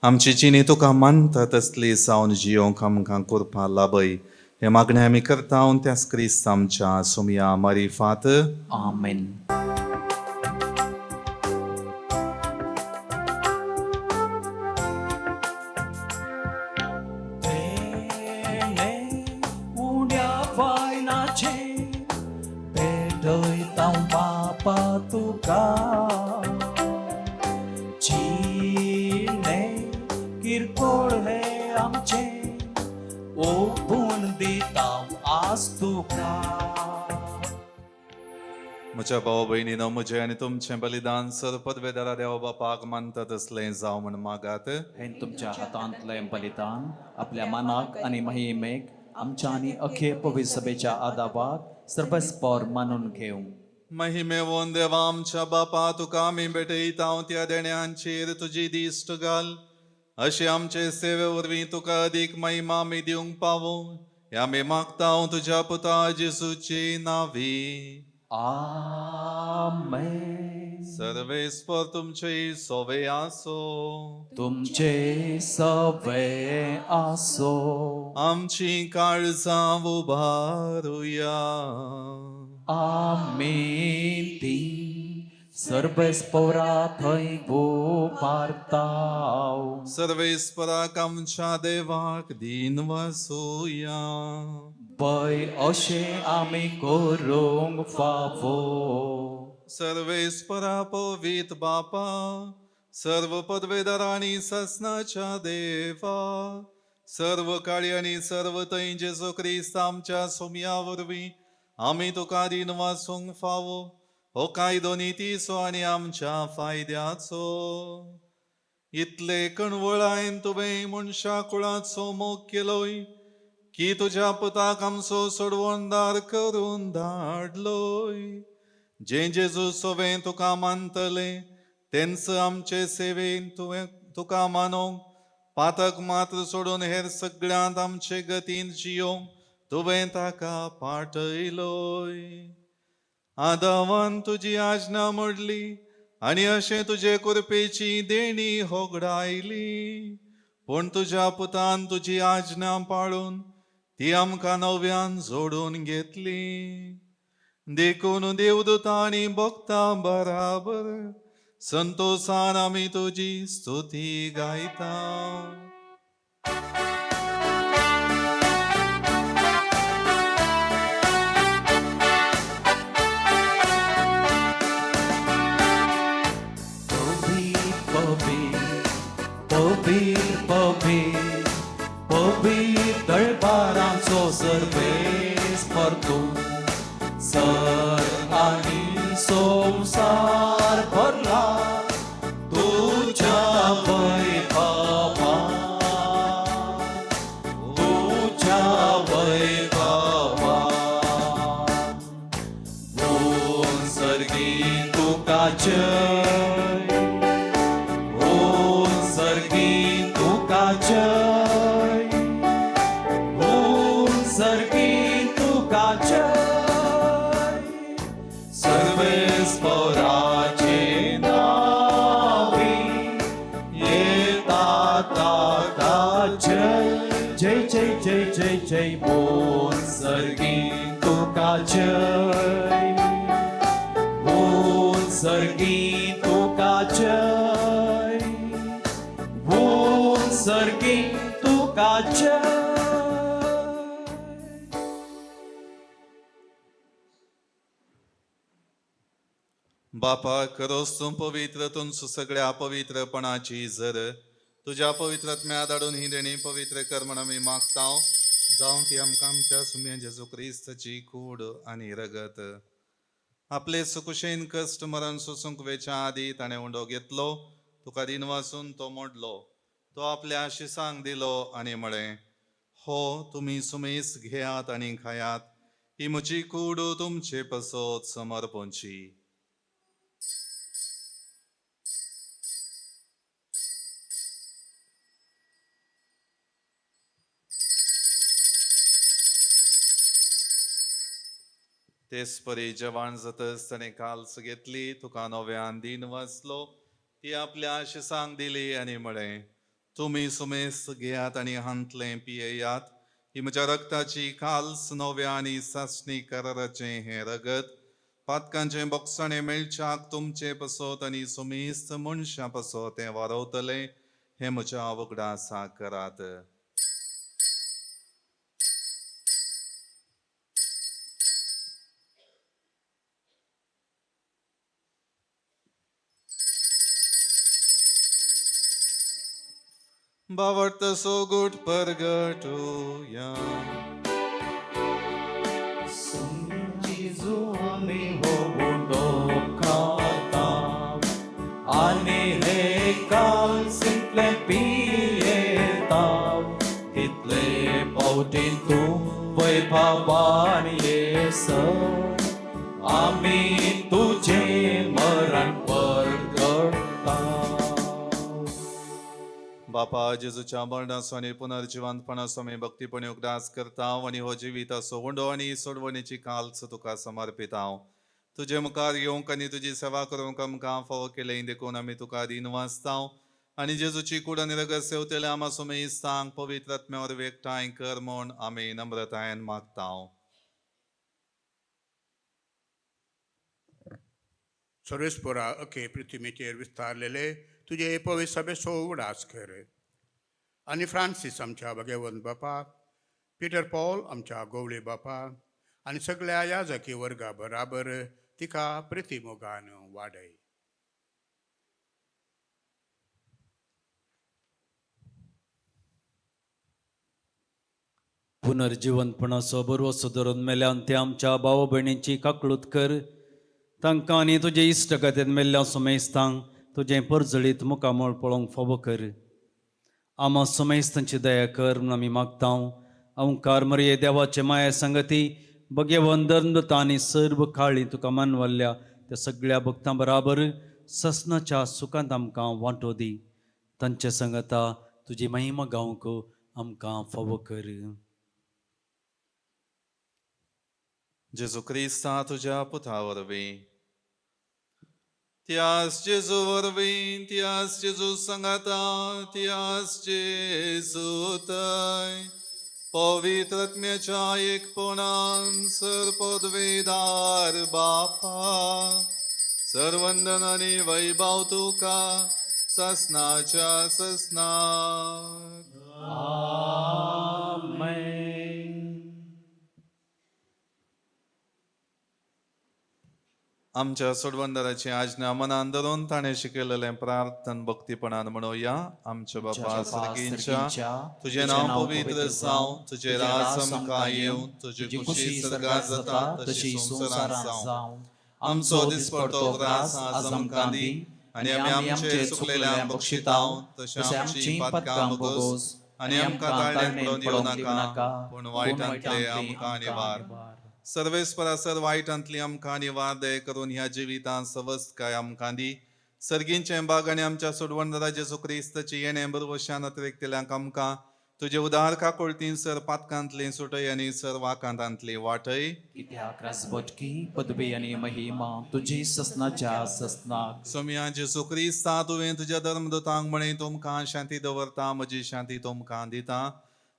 आमची जिणी तुका मानता तसली जावन जियोंक आमकां कृपा लाभय. हे मागणें आमी करता त्याच क्रिस्त आमच्या सुमया मारिफात. आमेन. उण्या वायनाचें भेटयता बापा तुका, जिणे किरकोळ हे आमचें ओपून दिता आज तुका. म्हज्या भाव भयणीनो, म्हजें आनी तुमचें बलिदान सर पदवेदारा देवा बापाक मानता तसलें जावं म्हण मागात. हें तुमच्या हातांतलें बलिदान आपल्या मनाक आनी महिमेक आमच्या आनी अखे पवित्र सभेच्या आदाबाक सर्वस्पोर मानून घेवं. महिमेवोन देवा आमच्या बापा, तुका आमी भेटयता त्या देण्यांचेर तुजी दिश्ट घाल, अशें आमचे सेवे वरवीं तुका अदीक महिमा आमी दिवंक पावो. हे आमी मागता तुज्या पुता जेजूची नावी. आमेन. सर्वेस्पर तुमचे सोवे आसो. तुमचे सवे आसो. आमची काळजां उबारुया. आमी ती सर्वेस्परा थंय उबारताव. सर्वेस्पराक आमच्या देवाक दीन वसोया. भय अशें आमी करूंक फावो. सर्वेस्परा पवीत बापा, सर्व पदवेदार आनी ससनाच्या देवा, सर्व काळी आनी सर्व थंय जेजू क्रिस्त आमच्या सोम्या वरवीं आमी तुका दीन वासूंक फावो. हो कायदो नितीचो आनी आमच्या फायद्याचो. इतले कणवळायन तुवें मनशा कुळाचो मोग केलोय की तुज्या पुताक आमचो सोडवणदार करून धाडलोय. जे जेजू सोवें तुका मानतले तेंच आमचे सेवेन तुवें तुका मानोवंक पातक मात्र सोडून हेर सगळ्यांत आमचे गतीन जियोंक तुवें ताका पाठयलोय. आदावान तुजी आज्ञा मोडली आनी अशें तुजे कृपेची देणी होगडायली, पूण तुज्या पुतान तुजी आज्ञा पाळून ती आमकां नव्यान जोडून घेतली. देखून देवदूतां आनी भक्तां बराबर संतोसान आमी तुजी स्तुती गायता. पवीर पवीर पवीर पवीर दळबारांचो सर्वेस्पर तूं, सर आनी संवसार भरला तुज्या वैभवान, तुज्या वैभवान. ओम सर्गी तुका जय, ओम सर्गी तुका जय, ओम सर्गी तुका जय. सर्वेस्पराचे नावी येता ताका जय, जय जय जय जय जय. ओम सर्गी तुका जय, ओम सर्गी तुका जय, ओम सर्गी तुका जय. बापा, खरोच तूं पवित्र, तुमचो सगळ्या अपवित्रपणाची जर तुज्या पवित्रात्म्या धाडून ही देणी पवित्र कर म्हण आमी मागता, जावं ती आमकां आमच्या सुम्या जेजू क्रिस्ताची कूड आनी रगत. आपले सुकुशेन कश्ट मरण सोसूंक वेच्या आदी ताणें उंडो घेतलो, तुका दीन वासून तो मोडलो, तो आपल्या आशिसांक दिलो आनी म्हळें, हो तुमी सुमेस घेयात आनी खायात, ही म्हजी कूड तुमचे पसत समर्पणची. तेच परी जेवण जातच ताणें काल्स घेतली, तुका नव्यान दीन वाचलो, ती आपल्या आशिसांक दिली आनी म्हळें, तुमी सुमेस घेयात आनी हांतलें पियेयात, ही म्हज्या रक्ताची काल्स नव्या आनी सासणी कराराचें हें रगत पातकांचें बोगसाणें मेळच्याक तुमचे पसत आनी सुमेस्त मनशां पसत तें वारवतलें, हें म्हज्या उगडासा करात. बावडत सोगूट परगटूया. जेजू आमी हो उंडो खाता आनी हे कालसींतले पियेता, तितले फावटी तूं वैभवान येसर आमी तुजें मरण परगटता. बापा, जेजूच्या मरणाचो आनी पुनर्जिवंतपणाचो आमी भक्तीपणी उगडास करता आनी हो जिविताचो उंडो आनी सोडवणेची काल्स तुका समर्पिता. तुजे मुखार येवंक आनी तुजी सेवा करूंक आमकां फावो केलें देखून आमी तुका दीन वाचतांव आनी जेजूची कूड आनी रगत सेवतले आमा सुमेस्तांक पवित्र आत्म्या वरवीं एकठांय कर म्हूण आमी नम्रतायेन मागतांव. सर्वेस्पोरा अखे पृथ्वीचेर विस्तारलेले तुजे पवित्र सभेचो उगडास कर आनी फ्रांसीस आमच्या भगवंत बापा, पिटर पॉल आमच्या गोवळे बापा आनी सगळ्या याजकी वर्गा बराबर तिका प्रितीमोगान वाडय. पुनर्जिवंतपणाचो बरवसो धरून मेल्यान ते आमच्या भाव भयणींची काकळूत कर. तांकां आनी तुजे इश्टगतेन मेल्ल्या सुमेस्तांक तुजें परजळीत मुखामळ पळोवंक फावो कर. आमा सुमेस्तांची दया कर म्हूण आमी मागता. अंकार मरये देवाचे माया संगती भगेवन धर्मदूतां आनी सर्व काळी तुका मानवल्ल्या त्या सगळ्या भक्तां बराबर ससनाच्या सुखांत आमकां वांटो दी. तांचे संगता तुजी महिमा गावंक आमकां फावो कर. जेजू क्रिस्ता तुज्या पुता वरवीं, त्यास जेजू वरवीं, त्यास जेजू संगाता, त्यास जेजू थंय पवित्र आत्म्याच्या एकपणान सर पदवेदार बापा, सर्वंदन आनी वैभव तुका ससनाच्या ससनाक. आमेन. आमच्या सोडवंदराची आज्ञा मनान धरून ताणें शिकयलेलें प्रार्थन भक्तीपणान म्हणुया. आमच्या बापा सर्गींच्या, तुजें नांव पवित्र जावं, तुजें राज आमकां येवं, तुजी खुशी सर्गात जाता तशी संवसारांत जावं. आमचो दिसपडतो ग्रास आज आमकां दी आनी आमी आमचे चुकलेल्यांक बक्षितांव तशें आमची पातकां भोगोस आनी आमकां ताळणेंत पडोवन दिवं नाका, पूण वायटांतले आमकां निवार. सर्वेस्परा सर वायटांतली आमकां निवार दय करून ह्या जिवितांत सवस्तकाय आमकां दी. सर्गींचें बाग आनी आमच्या सोडवणदारा जेजू क्रिस्ताची येणें बरवशान अतिरिक्तल्यांक आमकां तुजे उदार काकुळतीन सर पातकांतली सुटय आनी सर वाकांतांतली वाटय. कित्याक राजबटकी पदवी आनी महिमा तुजी ससनाच्या ससनाक. सोम्या जेजू क्रिस्ता, तुवें तुज्या धर्मदूतांक म्हळें, तुमकां शांती दवरता, म्हजी शांती तुमकां दिता.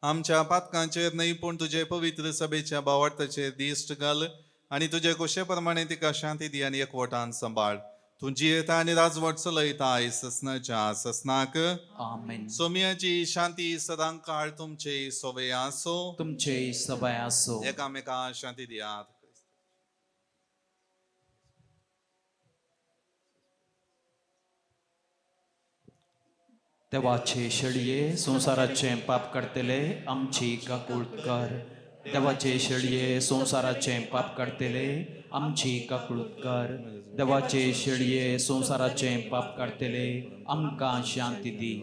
आमच्या पातकांचेर न्हय पूण तुजे पवित्र सभेच्या बावडताचेर दिश्ट घाल आनी तुजे कुशे प्रमाणे तिका शांती दी आनी एकवटान सांबाळ. तूं जियेता आनी राजवट चलयता ससनाच्या ससनाक. आमेन. सोम्याची शांती सदां काळ तुमचे सोवे आसो. तुमचे सबाय आसो. एकामेका शांती दियात. देवाचे शेळये संवसाराचें पाप काडटले आमची काकूळ कर. देवाचे शेळये संवसाराचें पाप काडटले आमची काकूळ कर. देवाचे शेळये संवसाराचें पाप काडटले आमकां शांती दी.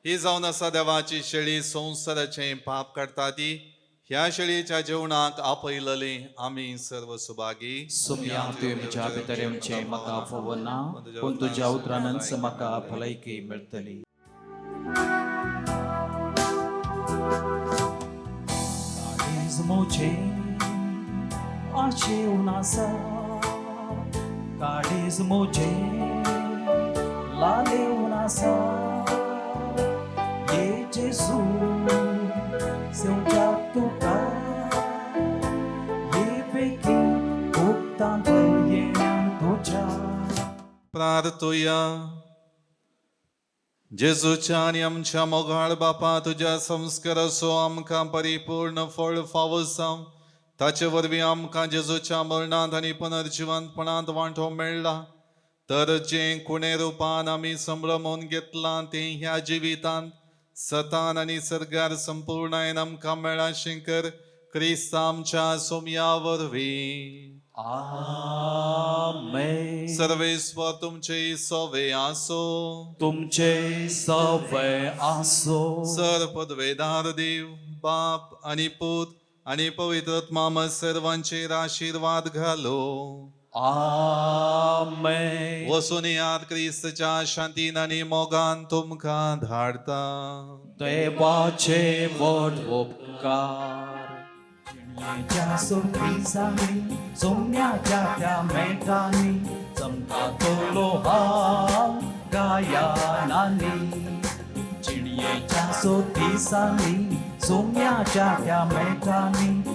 ही जावन आसा देवाची शेळी, संवसाराचें पाप काडटा ती. ह्या शेळयेच्या जेवणाक आपयलली आमी सर्व सुभागी. सोम्या तुवें म्हज्या भितर येवचें म्हाका फावो ना, पूण तुज्या उतरानच म्हाका भलायकी मेळटली. काळीज म्हजें आशेवन आसा, काळीज म्हजें लालेवन आसा. ये जेजू सेवच्या तुका, ये बेगीन भुगतान येण्यान तुज्या. प्रार्थुया. जेजूच्या आनी आमच्या मोगाळ बापा, तुज्या संस्काराचो आमकां परिपूर्ण फळ फावो जावं. ताचे वरवीं आमकां जेजूच्या मरणांत आनी पुनर्जिवंतपणांत वांटो मेळ्ळा. तर जें कुणे रुपान आमी संभ्रमून घेतलां तें ह्या जिवितांत सतान आनी सर्गार संपूर्णायन आमकां मेळाशें कर. क्रिस्त आमच्या सोम्या वरवीं. आमेन. सर्वेस्वर तुमचे सोवे आसो. तुमचे सवे आसो. सर पदवेदार देव बाप आनी पूत आनी पवित्र आत्मा सर्वांचेर आशिर्वाद घालो. आमेन. वसून याद क्रिस्तच्या शांतीन आनी मोगान तुमकां धाडता. देवाचे व्हड उपकार. जिणयेच्या सोपिसांनी सोम्याच्या त्या मेटांनी चमका तोलो हांव गायनांनी. जिणयेच्या सोपिसांनी सोम्याच्या त्या मेटांनी